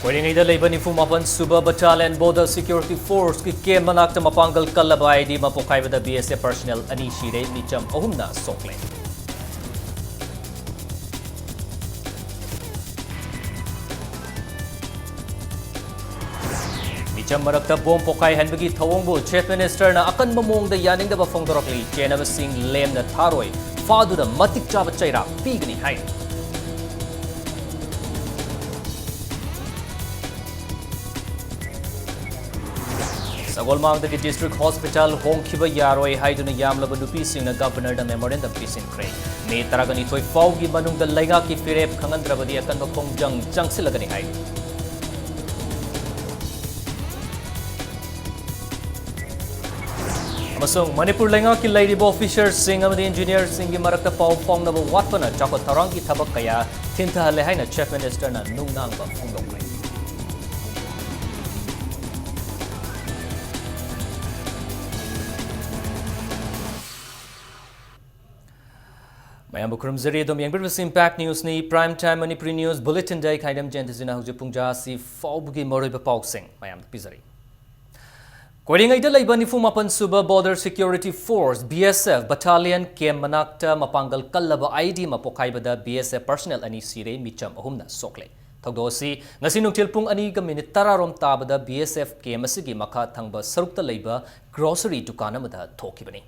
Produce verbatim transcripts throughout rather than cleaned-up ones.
ꯀꯣꯏꯔꯤꯉꯩꯗ ꯂꯩꯕ ꯅꯤꯐꯨ ꯃꯥꯄꯟ ꯁꯨꯕ Battalion Border Security Force ꯀꯤ camp ꯃꯅꯥꯛꯇ ꯃꯄꯥꯡꯒꯜ ꯀꯜꯂꯕ IED ꯑꯃ ꯄꯣꯈꯥꯏꯕꯗ BSF personnel ꯑꯅꯤ ꯁꯤꯔꯦ, ꯃꯤꯆꯝ ꯑꯍꯨꯝꯅ ꯁꯣꯛꯂꯦ꯫ ꯃꯤꯆꯝ ꯃꯔꯛꯇ bomb ꯄꯣꯈꯥꯏꯍꯟꯕꯒꯤ ꯊꯧꯑꯣꯡꯕꯨ Chief Minister ꯅ ꯑꯀꯟꯕ ꯃꯑꯣꯡꯗ ꯌꯥꯅꯤꯡꯗꯕ ꯐꯣꯡꯗꯣꯔꯛꯂꯤ꯫ ꯆꯦꯟꯅꯕꯁꯤꯡ ꯂꯦꯝꯅ ꯊꯥꯔꯣꯏ, ꯐꯥꯗꯨꯅ ꯃꯇꯤꯛ ꯆꯥꯕ ꯆꯩꯔꯥꯛ ꯄꯤꯒꯅꯤ ꯍꯥꯏ꯫ ꯁꯒꯣꯜꯃꯥꯡꯗꯒꯤ District Hospital ꯍꯣꯡꯈꯤꯕ ꯌꯥꯔꯣꯏ ꯍꯥꯏꯗꯨꯅ ꯌꯥꯝꯂꯕ ꯅꯨꯄꯤꯁꯤꯡꯅ Governor ꯗ memorandum ꯄꯤꯁꯤꯟꯈ꯭ꯔꯦ꯫ ꯃꯦ ꯇꯔꯥꯅꯤꯊꯣꯏ ꯐꯥꯎꯒꯤ ꯃꯅꯨꯡꯗ ꯂꯩꯉꯥꯛꯀꯤ ꯐꯤꯔꯦꯞ ꯈꯪꯍꯟꯗ꯭ꯔꯕꯗꯤ ꯑꯀꯟꯕ ꯈꯣꯡꯖꯪ ꯆꯪꯁꯤꯜꯂꯒꯅꯤ ꯍꯥꯏꯔꯤ꯫ ꯑꯃꯁꯨꯡ ꯃꯅꯤꯄꯨꯔ ꯂꯩꯉꯥꯛꯀꯤ ꯂꯩꯔꯤꯕ officer ꯁꯤꯡ ꯑꯃꯗꯤ engineer ꯁꯤꯡꯒꯤ ꯃꯔꯛꯇ ꯄꯥꯎ ꯐꯥꯎꯅꯕ ꯋꯥꯠꯄꯅ ꯆꯥꯎꯈꯠ ꯊꯧꯔꯥꯡꯒꯤ ꯊꯕꯛ ꯀꯌꯥ ꯊꯤꯟꯊꯍꯜꯂꯦ ꯍꯥꯏꯅ Chief Minister ꯅ ꯅꯨꯡꯅꯥꯡꯕ ꯐꯣꯡꯗꯣꯛꯈ꯭ꯔꯦ꯫ ꯃꯌꯥꯝꯕꯨ ꯈꯨꯔꯨꯝꯖꯔꯤ꯫ ꯑꯗꯨꯝ ꯌꯦꯡꯕꯤꯔꯤꯕꯁꯤ Impact News ꯅꯤ꯫ Prime Time Manipuri News Bulletin ꯗ ꯑꯩ ꯈꯥꯏꯗꯝ ꯖꯌꯟꯇꯖꯤꯅ ꯍꯧꯖꯤꯛ ꯄꯨꯡ ꯖꯥ ꯑꯁꯤ ꯐꯥꯎꯕꯒꯤ ꯃꯔꯨꯑꯣꯏꯕ ꯄꯥꯎꯁꯤꯡ ꯃꯌꯥꯝꯗ ꯄꯤꯖꯔꯤ꯫ ꯀꯣꯏꯔꯤꯉꯩꯗ ꯂꯩꯕ ꯅꯤꯐꯨ ꯃꯥꯄꯟ ꯁꯨꯕ Border Security Force, BSF, Battalion camp ꯃꯅꯥꯛꯇ ꯃꯄꯥꯡꯒꯜ ꯀꯜꯂꯕ IED ꯑꯃ ꯄꯣꯈꯥꯏꯕꯗ BSF personnel ꯑꯅꯤ ꯁꯤꯔꯦ, ꯃꯤꯆꯝ ꯑꯍꯨꯝꯅ ꯁꯣꯛꯂꯦ꯫ ꯊꯧꯗꯣꯛ ꯑꯁꯤ ꯉꯁꯤ ꯅꯨꯡꯊꯤꯜ ꯄꯨꯡ ꯑꯅꯤꯒ minute ꯇꯔꯥ ꯔꯣꯝ ꯇꯥꯕꯗ BSF camp ꯑꯁꯤꯒꯤ ꯃꯈꯥ ꯊꯪꯕ ꯁꯔꯨꯛꯇ ꯂꯩꯕ grocery ꯗꯨꯀꯥꯟ ꯑꯃꯗ ꯊꯣꯛꯈꯤꯕꯅꯤ꯫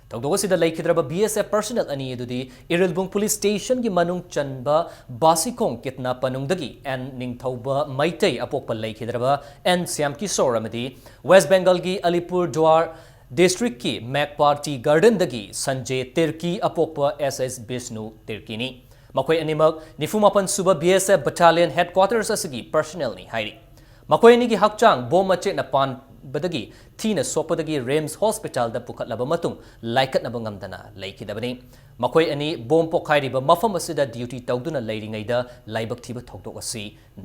ꯊꯧꯗꯣꯛ ꯑꯁꯤꯗ ꯂꯩꯈꯤꯗ꯭ꯔꯕ BSF personnel ꯑꯅꯤ ꯑꯗꯨꯗꯤ ꯏꯔꯤꯜꯕꯨꯡ Police Station ꯒꯤ ꯃꯅꯨꯡ ꯆꯟꯕ ꯕꯥꯁꯤꯈꯣꯡ ꯀꯤꯠꯅ ꯄꯅꯨꯡꯗꯒꯤ N ꯅꯤꯡꯊꯧꯕ ꯃꯩꯇꯩ ꯑꯄꯣꯛꯄ ꯂꯩꯈꯤꯗ꯭ꯔꯕ N ꯁ꯭ꯌꯥꯝ ꯀꯤꯁꯣꯔ ꯑꯃꯗꯤ West Bengal ꯒꯤ ꯑꯂꯤꯄꯨꯔ ꯗ꯭ꯋꯥꯔ district ꯀꯤ ꯃꯦꯛꯄꯥ Tea Garden ꯗꯒꯤ ꯁꯟꯖꯦ ꯇꯤꯔꯀꯤ ꯑꯄꯣꯛꯄ S S ꯕꯤꯁꯅꯨ ꯇꯤꯔꯀꯤꯅꯤ꯫ ꯃꯈꯣꯏ ꯑꯅꯤꯃꯛ ꯅꯤꯐꯨ ꯃꯥꯄꯟ ꯁꯨꯕ BSF Battalion Headquarters ꯑꯁꯤꯒꯤ personnel ꯅꯤ ꯍꯥꯏꯔꯤ꯫ ꯃꯈꯣꯏ ꯑꯅꯤꯒꯤ ꯍꯛꯆꯥꯡ bomb ꯃꯆꯦꯠꯅ ꯄꯥꯟꯕꯗꯒꯤ ꯊꯤꯅ ꯁꯣꯛꯄꯗꯒꯤ RIMS Hospital ꯗ ꯄꯨꯈꯠꯂꯕ ꯃꯇꯨꯡ ꯂꯥꯏꯀꯠꯅꯕ ꯉꯝꯗꯅ ꯂꯩꯈꯤꯗꯕꯅꯤ꯫ ꯃꯈꯣꯏ ꯑꯅꯤ bomb ꯄꯣꯈꯥꯏꯔꯤꯕ ꯃꯐꯝ ꯑꯁꯤꯗ duty ꯇꯧꯗꯨꯅ ꯂꯩꯔꯤꯉꯩꯗ ꯂꯥꯏꯕꯛ ꯊꯤꯕ ꯊꯧꯗꯣꯛ ꯑꯁꯤ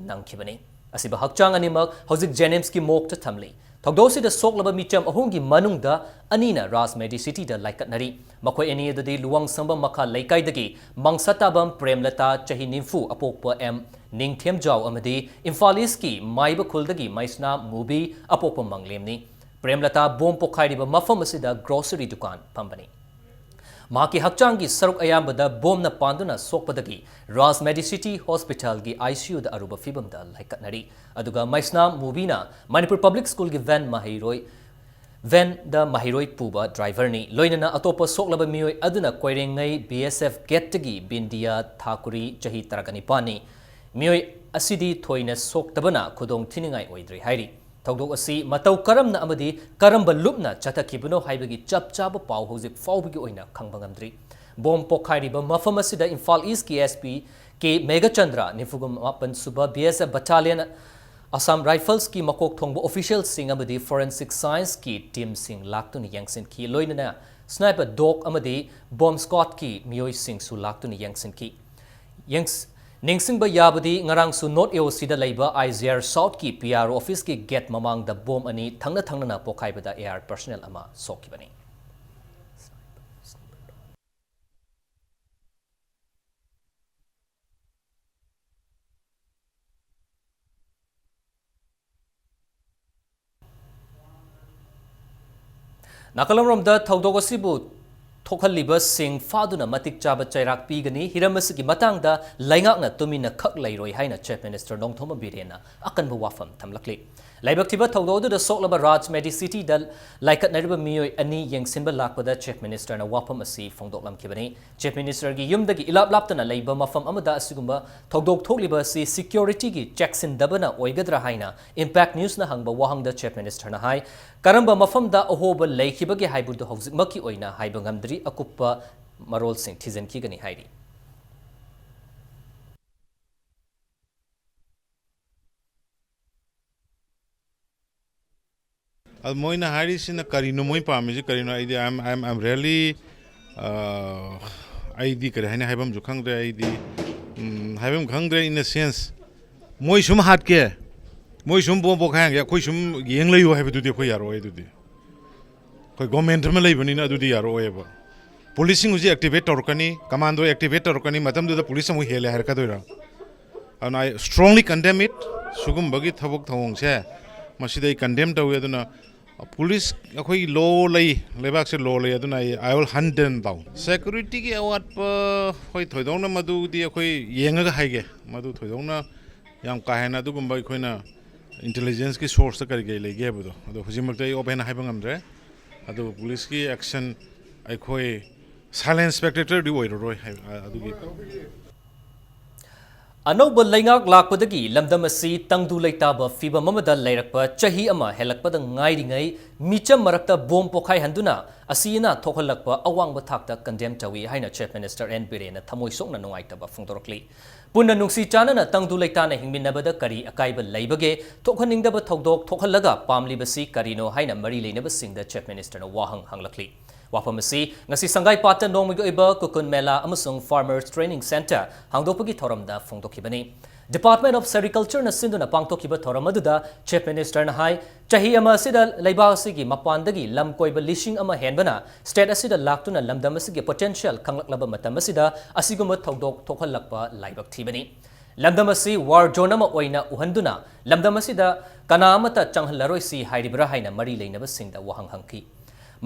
ꯅꯪꯈꯤꯕꯅꯤ꯫ ꯑꯁꯤꯕ ꯍꯛꯆꯥꯡ ꯑꯅꯤꯃꯛ ꯍꯧꯖꯤꯛ ꯖꯦꯅꯤꯝꯁꯀꯤ ꯃꯣꯔꯒꯇ ꯊꯝꯂꯤ꯫ ꯊꯧꯗꯣꯛꯁꯤꯗ ꯁꯣꯛꯂꯕ ꯃꯤꯆꯝ ꯑꯍꯨꯝꯒꯤ ꯃꯅꯨꯡꯗ ꯑꯅꯤꯅ ꯔꯥꯖ ꯃꯦꯗꯤꯁꯤꯇꯤꯗ ꯂꯥꯏꯀꯠꯅꯔꯤ꯫ ꯃꯈꯣꯏ ꯑꯅꯤ ꯑꯗꯨꯗꯤ ꯂꯨꯋꯥꯡꯁꯪꯕꯝ ꯃꯈꯥ ꯂꯩꯀꯥꯏꯗꯒꯤ ꯃꯥꯡꯁꯥꯇꯥꯕꯝ ꯄ꯭ꯔꯦꯝꯂꯇꯥ, ꯆꯍꯤ ꯅꯤꯐꯨ, ꯑꯄꯣꯛꯄ ꯑꯦꯝ ꯅꯤꯡꯊꯦꯝꯖꯥꯎ ꯑꯃꯗꯤ ꯏꯝꯐꯥꯜ ꯏꯁꯀꯤ ꯃꯥꯏꯕ ꯈꯨꯜꯗꯒꯤ ꯃꯩꯁꯅꯥꯝ ꯃꯨꯕꯤ, ꯑꯄꯣꯛꯄ ꯃꯪꯂꯦꯝꯅꯤ꯫ ꯄ꯭ꯔꯦꯝꯂꯇꯥ ꯕꯣꯝ ꯄꯣꯈꯥꯏꯔꯤꯕ ꯃꯐꯝ ꯑꯁꯤꯗ ꯒ꯭ꯔꯣꯁꯔꯤ ꯗꯨꯀꯥꯟ ꯐꯝꯕꯅꯤ꯫ ꯃꯍꯥꯛꯀꯤ ꯍꯛꯆꯥꯡꯒꯤ ꯁꯔꯨꯛ ꯑꯌꯥꯝꯕꯗ ꯕꯣꯝꯅ ꯄꯥꯟꯗꯨꯅ ꯁꯣꯛꯄꯗꯒꯤ ꯔꯥꯖ ꯃꯦꯗꯤꯁꯤꯇꯤ ꯍꯣꯁꯄꯤꯇꯥꯜꯒꯤ ICUꯗ ꯑꯔꯨꯕ ꯐꯤꯕꯝꯗ ꯂꯩꯈꯠꯅꯔꯤ꯫ ꯑꯗꯨꯒ ꯃꯩꯁꯅꯥꯝ ꯃꯨꯕꯤꯅ ꯃꯅꯤꯄꯨꯔ ꯄꯕ꯭ꯂꯤꯛ ꯁ꯭ꯀꯨꯜꯒꯤ ꯚꯦꯟ ꯃꯍꯩꯔꯣꯏ, ꯚꯦꯟꯗ ꯃꯍꯩꯔꯣꯏ ꯄꯨꯕ ꯗ꯭ꯔꯥꯏꯚꯔꯅꯤ꯫ ꯂꯣꯏꯅꯅ ꯑꯇꯣꯞꯄ ꯁꯣꯛꯂꯕ ꯃꯤꯑꯣꯏ ꯑꯗꯨꯅ ꯀꯣꯏꯔꯦꯡꯉꯩ BSF ꯒꯦꯠꯇꯒꯤ ꯕꯤꯟꯗꯤꯌꯥ ꯊꯥꯀꯨꯔꯤ, ꯆꯍꯤ ꯇꯔꯥꯅꯤꯄꯥꯟꯅꯤ꯫ ꯃꯤꯑꯣꯏ ꯑꯁꯤꯗꯤ ꯊꯣꯏꯅ ꯁꯣꯛꯇꯕꯅ ꯈꯨꯗꯣꯡ ꯊꯤꯅꯤꯡꯉꯥꯏ ꯑꯣꯏꯗ꯭ꯔꯤ ꯍꯥꯏꯔꯤ꯫ ꯊꯧꯗꯣꯛ ꯑꯁꯤ ꯃꯇꯧ ꯀꯔꯝꯅ ꯑꯃꯗꯤ ꯀꯔꯝꯕ ꯂꯨꯞꯅ ꯆꯠꯊꯈꯤꯕꯅꯣ ꯍꯥꯏꯕꯒꯤ ꯆꯞ ꯆꯥꯕ ꯄꯥꯎ ꯍꯧꯖꯤꯛ ꯐꯥꯎꯕꯒꯤ ꯑꯣꯏꯅ ꯈꯪꯕ ꯉꯝꯗ꯭ꯔꯤ꯫ ꯕꯣꯝ ꯄꯣꯈꯥꯏꯔꯤꯕ ꯃꯐꯝ ꯑꯁꯤꯗ ꯏꯝꯐꯥꯜ ꯏꯁꯀꯤ SP ꯀꯦ ꯃꯦꯘꯆꯟꯗ꯭ꯔ, ꯅꯤꯐꯨꯃꯥꯄꯟ ꯁꯨꯕ BSF ꯕꯠꯇꯥꯂꯤꯌꯟ, ꯑꯁꯥꯝ ꯔꯥꯏꯐꯜꯁꯀꯤ ꯃꯀꯣꯛ ꯊꯣꯡꯕ ꯑꯣꯐꯤꯁꯤꯌꯦꯜꯁꯤꯡ ꯑꯃꯗꯤ ꯐꯣꯔꯦꯟꯁꯤꯛ ꯁꯥꯏꯟꯁꯀꯤ ꯇꯤꯝꯁꯤꯡ ꯂꯥꯛꯇꯨꯅ ꯌꯦꯡꯁꯤꯟꯈꯤ꯫ ꯂꯣꯏꯅꯅ ꯁ꯭ꯅꯥꯏꯄꯔ ꯗꯣꯒ ꯑꯃꯗꯤ ꯕꯣꯝ ꯁ꯭ꯀ꯭ꯋꯥꯗꯀꯤ ꯃꯤꯑꯣꯏꯁꯤꯡꯁꯨ ꯂꯥꯛꯇꯨꯅ ꯌꯦꯡꯁꯤꯟꯈꯤ꯫ ꯌꯦꯡꯁ-, ꯅꯤꯡꯁꯤꯡꯕ ꯌꯥꯕꯗꯤ ꯉꯔꯥꯡꯁꯨ North AOCꯗ ꯂꯩꯕ IGR Southꯀꯤ PR officeꯀꯤ ꯒꯦꯠ ꯃꯃꯥꯡꯗ ꯕꯣꯝ ꯑꯅꯤ ꯊꯪꯅ ꯊꯪꯅꯅ ꯄꯣꯈꯥꯏꯕꯗ AR personnel ꯑꯃ ꯁꯣꯛꯈꯤꯕꯅꯤ꯫ ꯅꯥꯀꯜ ꯑꯃꯔꯣꯝꯗ ꯊꯧꯗꯣꯛ ꯑꯁꯤꯕꯨ ꯊꯣꯛꯍꯜꯂꯤꯕꯁꯤꯡ ꯐꯥꯗꯨꯅ ꯃꯇꯤꯛ ꯆꯥꯕ ꯆꯩꯔꯥꯛ ꯄꯤꯒꯅꯤ꯫ ꯍꯤꯔꯝ ꯑꯁꯤꯒꯤ ꯃꯇꯥꯡꯗ ꯂꯩꯉꯥꯛꯅ ꯇꯨꯃꯤꯟꯅ ꯈꯛ ꯂꯩꯔꯣꯏ ꯍꯥꯏꯅ Chief Minister ꯅꯣꯡꯊꯣꯝꯕꯝ ꯕꯤꯔꯦꯟꯅ ꯑꯀꯟꯕ ꯋꯥꯐꯝ ꯊꯝꯂꯛꯂꯤ꯫ ꯂꯥꯏꯕꯛ ꯊꯤꯕ ꯊꯧꯗꯣꯛ ꯑꯗꯨꯗ ꯁꯣꯛꯂꯕ ꯔꯥꯖ ꯃꯦꯗꯤꯁꯤꯇꯤꯗ ꯂꯥꯏꯀꯠꯅꯔꯤꯕ ꯃꯤꯑꯣꯏ ꯑꯅꯤ ꯌꯦꯡꯁꯤꯟꯕ ꯂꯥꯛꯄꯗ Chief Ministerꯅ ꯋꯥꯐꯝ ꯑꯁꯤ ꯐꯣꯡꯗꯣꯛꯂꯝꯈꯤꯕꯅꯤ꯫ Chief Ministerꯒꯤ ꯌꯨꯝꯗꯒꯤ ꯏꯂꯥꯞ ꯂꯥꯞꯇꯅ ꯂꯩꯕ ꯃꯐꯝ ꯑꯃꯗ ꯑꯁꯤꯒꯨꯝꯕ ꯊꯧꯗꯣꯛ ꯊꯣꯛꯂꯤꯕ ꯑꯁꯤ securityꯒꯤ ꯆꯦꯛꯁꯤꯟꯗꯕꯅ ꯑꯣꯏꯒꯗ꯭ꯔꯥ ꯍꯥꯏꯅ Impact Newsꯅ ꯍꯪꯕ ꯋꯥꯍꯪꯗ Chief Ministerꯅ ꯍꯥꯏ, ꯀꯔꯝꯕ ꯃꯐꯝꯗ ꯑꯍꯣꯕ ꯂꯩꯈꯤꯕꯒꯦ ꯍꯥꯏꯕꯗꯨ ꯍꯧꯖꯤꯛꯃꯛꯀꯤ ꯑꯣꯏꯅ ꯍꯥꯏꯕ ꯉꯝꯗ꯭ꯔꯤ, ꯑꯀꯨꯞꯄ ꯃꯔꯣꯜꯁꯤꯡ ꯊꯤꯖꯤꯟꯈꯤꯒꯅꯤ ꯍꯥꯏꯔꯤ꯫ ꯑꯗꯨ ꯃꯣꯏꯅ ꯍꯥꯏꯔꯤꯁꯤꯅ ꯀꯔꯤꯅꯣ? ꯃꯣꯏ ꯄꯥꯝꯃꯤꯁꯤ ꯀꯔꯤꯅꯣ? ꯑꯩꯗꯤ, I'm, I'm, I'm really, ꯑ, ꯑꯩꯗꯤ ꯀꯔꯤ ꯍꯥꯏꯅꯤ? ꯍꯥꯏꯐꯝꯁꯨ ꯈꯪꯗ꯭ꯔꯦ꯫ ꯑꯩꯗꯤ, ꯎꯝ, ꯍꯥꯏꯐꯝ ꯈꯪꯗ꯭ꯔꯦ, in a sense꯫ ꯃꯣꯏ ꯁꯨꯝ ꯍꯥꯠꯀꯦ, ꯃꯣꯏ ꯁꯨꯝ ꯕꯣꯝ ꯄꯣꯈꯥꯏꯍꯟꯒꯦ, ꯑꯩꯈꯣꯏ ꯁꯨꯝ ꯌꯦꯡ ꯂꯩꯌꯨ ꯍꯥꯏꯕꯗꯨꯗꯤ ꯑꯩꯈꯣꯏ ꯌꯥꯔꯛꯑꯣꯏ꯫ ꯑꯗꯨꯗꯤ ꯑꯩꯈꯣꯏ ꯒꯣꯔꯃꯦꯟꯠ ꯑꯃ ꯂꯩꯕꯅꯤꯅ ꯑꯗꯨꯗꯤ ꯌꯥꯔꯛꯑꯣꯏꯕ꯫ ꯄꯨꯂꯤꯁꯁꯤꯡ ꯍꯧꯖꯤꯛ ꯑꯦꯛꯇꯤꯚꯦꯠ ꯇꯧꯔꯛꯀꯅꯤ, ꯀꯃꯥꯟꯗꯣ ꯑꯦꯛꯇꯤꯚꯦꯠ ꯇꯧꯔꯛꯀꯅꯤ, ꯃꯇꯝꯗꯨꯗ ꯄꯨꯂꯤꯁ ꯑꯃꯨꯛ ꯍꯦꯜꯂꯦ ꯍꯥꯏꯔꯛꯀꯗꯣꯏꯔꯥ? ꯑꯗꯨꯅ I strongly condemn it꯫ ꯁꯤꯒꯨꯝꯕꯒꯤ ꯊꯕꯛ ꯊꯧꯑꯣꯡꯁꯦ ꯃꯁꯤꯗ ꯑꯩ ꯀꯟꯗꯦꯝ ꯇꯧꯏ꯫ ꯑꯗꯨꯅ ꯄꯨꯂꯤꯁ ꯑꯩꯈꯣꯏꯒꯤ ꯂꯣ ꯂꯩ, ꯂꯩꯕꯥꯛꯁꯦ ꯂꯣ ꯂꯩ꯫ ꯑꯗꯨꯅ ꯑꯩ I will hunt them down꯫ ꯁꯦꯀ꯭ꯌꯨꯔꯤꯇꯤꯒꯤ ꯑꯋꯥꯠꯄ, ꯍꯣꯏ, ꯊꯣꯏꯗꯣꯛꯅ ꯃꯗꯨꯗꯤ ꯑꯩꯈꯣꯏ ꯌꯦꯡꯉꯒ ꯍꯥꯏꯒꯦ꯫ ꯃꯗꯨ ꯊꯣꯏꯗꯣꯛꯅ ꯌꯥꯝ ꯀꯥ ꯍꯦꯟꯅ ꯑꯗꯨꯒꯨꯝꯕ ꯑꯩꯈꯣꯏꯅ ꯏꯟꯇꯦꯂꯤꯖꯦꯟꯁꯀꯤ ꯁꯣꯔꯁꯇ ꯀꯔꯤ ꯀꯔꯤ ꯂꯩꯒꯦ ꯍꯥꯏꯕꯗꯣ, ꯑꯗꯣ ꯍꯧꯖꯤꯛꯃꯛꯇꯤ ꯑꯩ ꯑꯣꯄꯦꯟ ꯍꯥꯏꯕ ꯉꯝꯗ꯭ꯔꯦ꯫ ꯑꯗꯨꯕꯨ ꯄꯨꯂꯤꯁꯀꯤ ꯑꯦꯛꯁꯟ ꯑꯩꯈꯣꯏ ꯁꯥꯏꯂꯦꯟ ꯁ꯭ꯄꯦꯛꯇꯦꯇꯔꯗꯤ ꯑꯣꯏꯔꯔꯣꯏ ꯍꯥꯏ-, ꯑꯗꯨꯒꯤ ꯑꯅꯧꯕ ꯂꯩꯉꯥꯛ ꯂꯥꯛꯄꯗꯒꯤ ꯂꯝꯗꯝ ꯑꯁꯤ ꯇꯪꯗꯨ ꯂꯩꯇꯥꯕ ꯐꯤꯚꯝ ꯑꯃꯗ ꯂꯩꯔꯛꯄ ꯆꯍꯤ ꯑꯃ ꯍꯦꯜꯂꯛꯄꯗ ꯉꯥꯏꯔꯤꯉꯩ, ꯃꯤꯆꯝ ꯃꯔꯛꯇ ꯕꯣꯝ ꯄꯣꯈꯥꯏꯍꯟꯗꯨꯅ ꯑꯁꯤ ꯑꯅꯥ ꯊꯣꯛꯍꯜꯂꯛꯄ ꯑꯋꯥꯡꯕ ꯊꯥꯛꯇ ꯀꯟꯗꯦꯝ ꯇꯧꯏ ꯍꯥꯏꯅ ꯆꯤꯐ ꯃꯤꯅꯤꯁꯇꯔ ꯑꯦꯟ ꯕꯤꯔꯦꯟꯅ ꯊꯃꯣꯏ ꯁꯣꯛꯅ ꯅꯨꯡꯉꯥꯏꯇꯕ ꯐꯣꯡꯗꯣꯔꯛꯂꯤ꯫ ꯄꯨꯟꯅ ꯅꯨꯡꯁꯤ ꯆꯥꯟꯅꯅ ꯇꯪꯗꯨ ꯂꯩꯇꯥꯅ ꯍꯤꯡꯃꯤꯟꯅꯕꯗ ꯀꯔꯤ ꯑꯀꯥꯏꯕ ꯂꯩꯕꯒꯦ? ꯊꯣꯛꯍꯟꯅꯤꯡꯗꯕ ꯊꯧꯗꯣꯛ ꯊꯣꯛꯍꯜꯂꯒ ꯄꯥꯝꯂꯤꯕꯁꯤ ꯀꯔꯤꯅꯣ ꯍꯥꯏꯅ ꯃꯔꯤ ꯂꯩꯅꯕꯁꯤꯡꯗ ꯆꯤꯐ ꯃꯤꯅꯤꯁꯇꯔꯅ ꯋꯥꯍꯪ ꯍꯪꯂꯛꯂꯤ꯫ ꯋꯥꯐꯝ ꯑꯁꯤ ꯉꯁꯤ ꯁꯪꯒꯥꯏ ꯄꯥꯠꯇ ꯅꯣꯡꯃꯒꯤ ꯑꯣꯏꯕ ꯀꯨꯀꯨꯟ ꯃꯦꯂꯥ ꯑꯃꯁꯨꯡ ꯐꯥꯔꯃꯔꯁ ꯇ꯭ꯔꯦꯅꯤꯡ ꯁꯦꯟꯇꯔ ꯍꯥꯡꯗꯣꯛꯄꯒꯤ ꯊꯧꯔꯝꯗ ꯐꯣꯡꯗꯣꯛꯈꯤꯕꯅꯤ꯫ ꯗꯤꯄꯥꯔꯠꯃꯦꯟ ꯑꯣꯐ ꯁꯦꯔꯤꯀꯜꯆꯔꯅ ꯁꯤꯟꯗꯨꯅ ꯄꯥꯡꯊꯣꯛꯈꯤꯕ ꯊꯧꯔꯝ ꯑꯗꯨꯗ ꯆꯤꯐ ꯃꯤꯅꯤꯁꯇꯔꯅ ꯍꯥꯏ, ꯆꯍꯤ ꯑꯃ ꯑꯁꯤꯗ ꯂꯩꯕꯥꯛ ꯑꯁꯤꯒꯤ ꯃꯄꯥꯟꯗꯒꯤ ꯂꯝ ꯀꯣꯏꯕ ꯂꯤꯁꯤꯡ ꯑꯃ ꯍꯦꯟꯕꯅ ꯁ꯭ꯇꯦꯠ ꯑꯁꯤꯗ ꯂꯥꯛꯇꯨꯅ ꯂꯝꯗꯝ ꯑꯁꯤꯒꯤ ꯄꯣꯇꯦꯟꯁꯤꯌꯦꯜ ꯈꯪꯂꯛꯂꯕ ꯃꯇꯝ ꯑꯁꯤꯗ ꯑꯁꯤꯒꯨꯝꯕ ꯊꯧꯗꯣꯛ ꯊꯣꯛꯍꯜꯂꯛꯄ ꯂꯥꯏꯕꯛ ꯊꯤꯕꯅꯤ꯫ ꯂꯝꯗꯝ ꯑꯁꯤ ꯋꯥꯔ ꯖꯣꯟ ꯑꯃ ꯑꯣꯏꯅ ꯎꯍꯟꯗꯨꯅ ꯂꯝꯗꯝ ꯑꯁꯤꯗ ꯀꯅꯥ ꯑꯃꯠꯇ ꯆꯪꯍꯜꯂꯔꯣꯏꯁꯤ ꯍꯥꯏꯔꯤꯕ꯭ꯔꯥ ꯍꯥꯏꯅ ꯃꯔꯤ ꯂꯩꯅꯕꯁꯤꯡꯗ ꯋꯥꯍꯪ ꯍꯪꯈꯤ꯫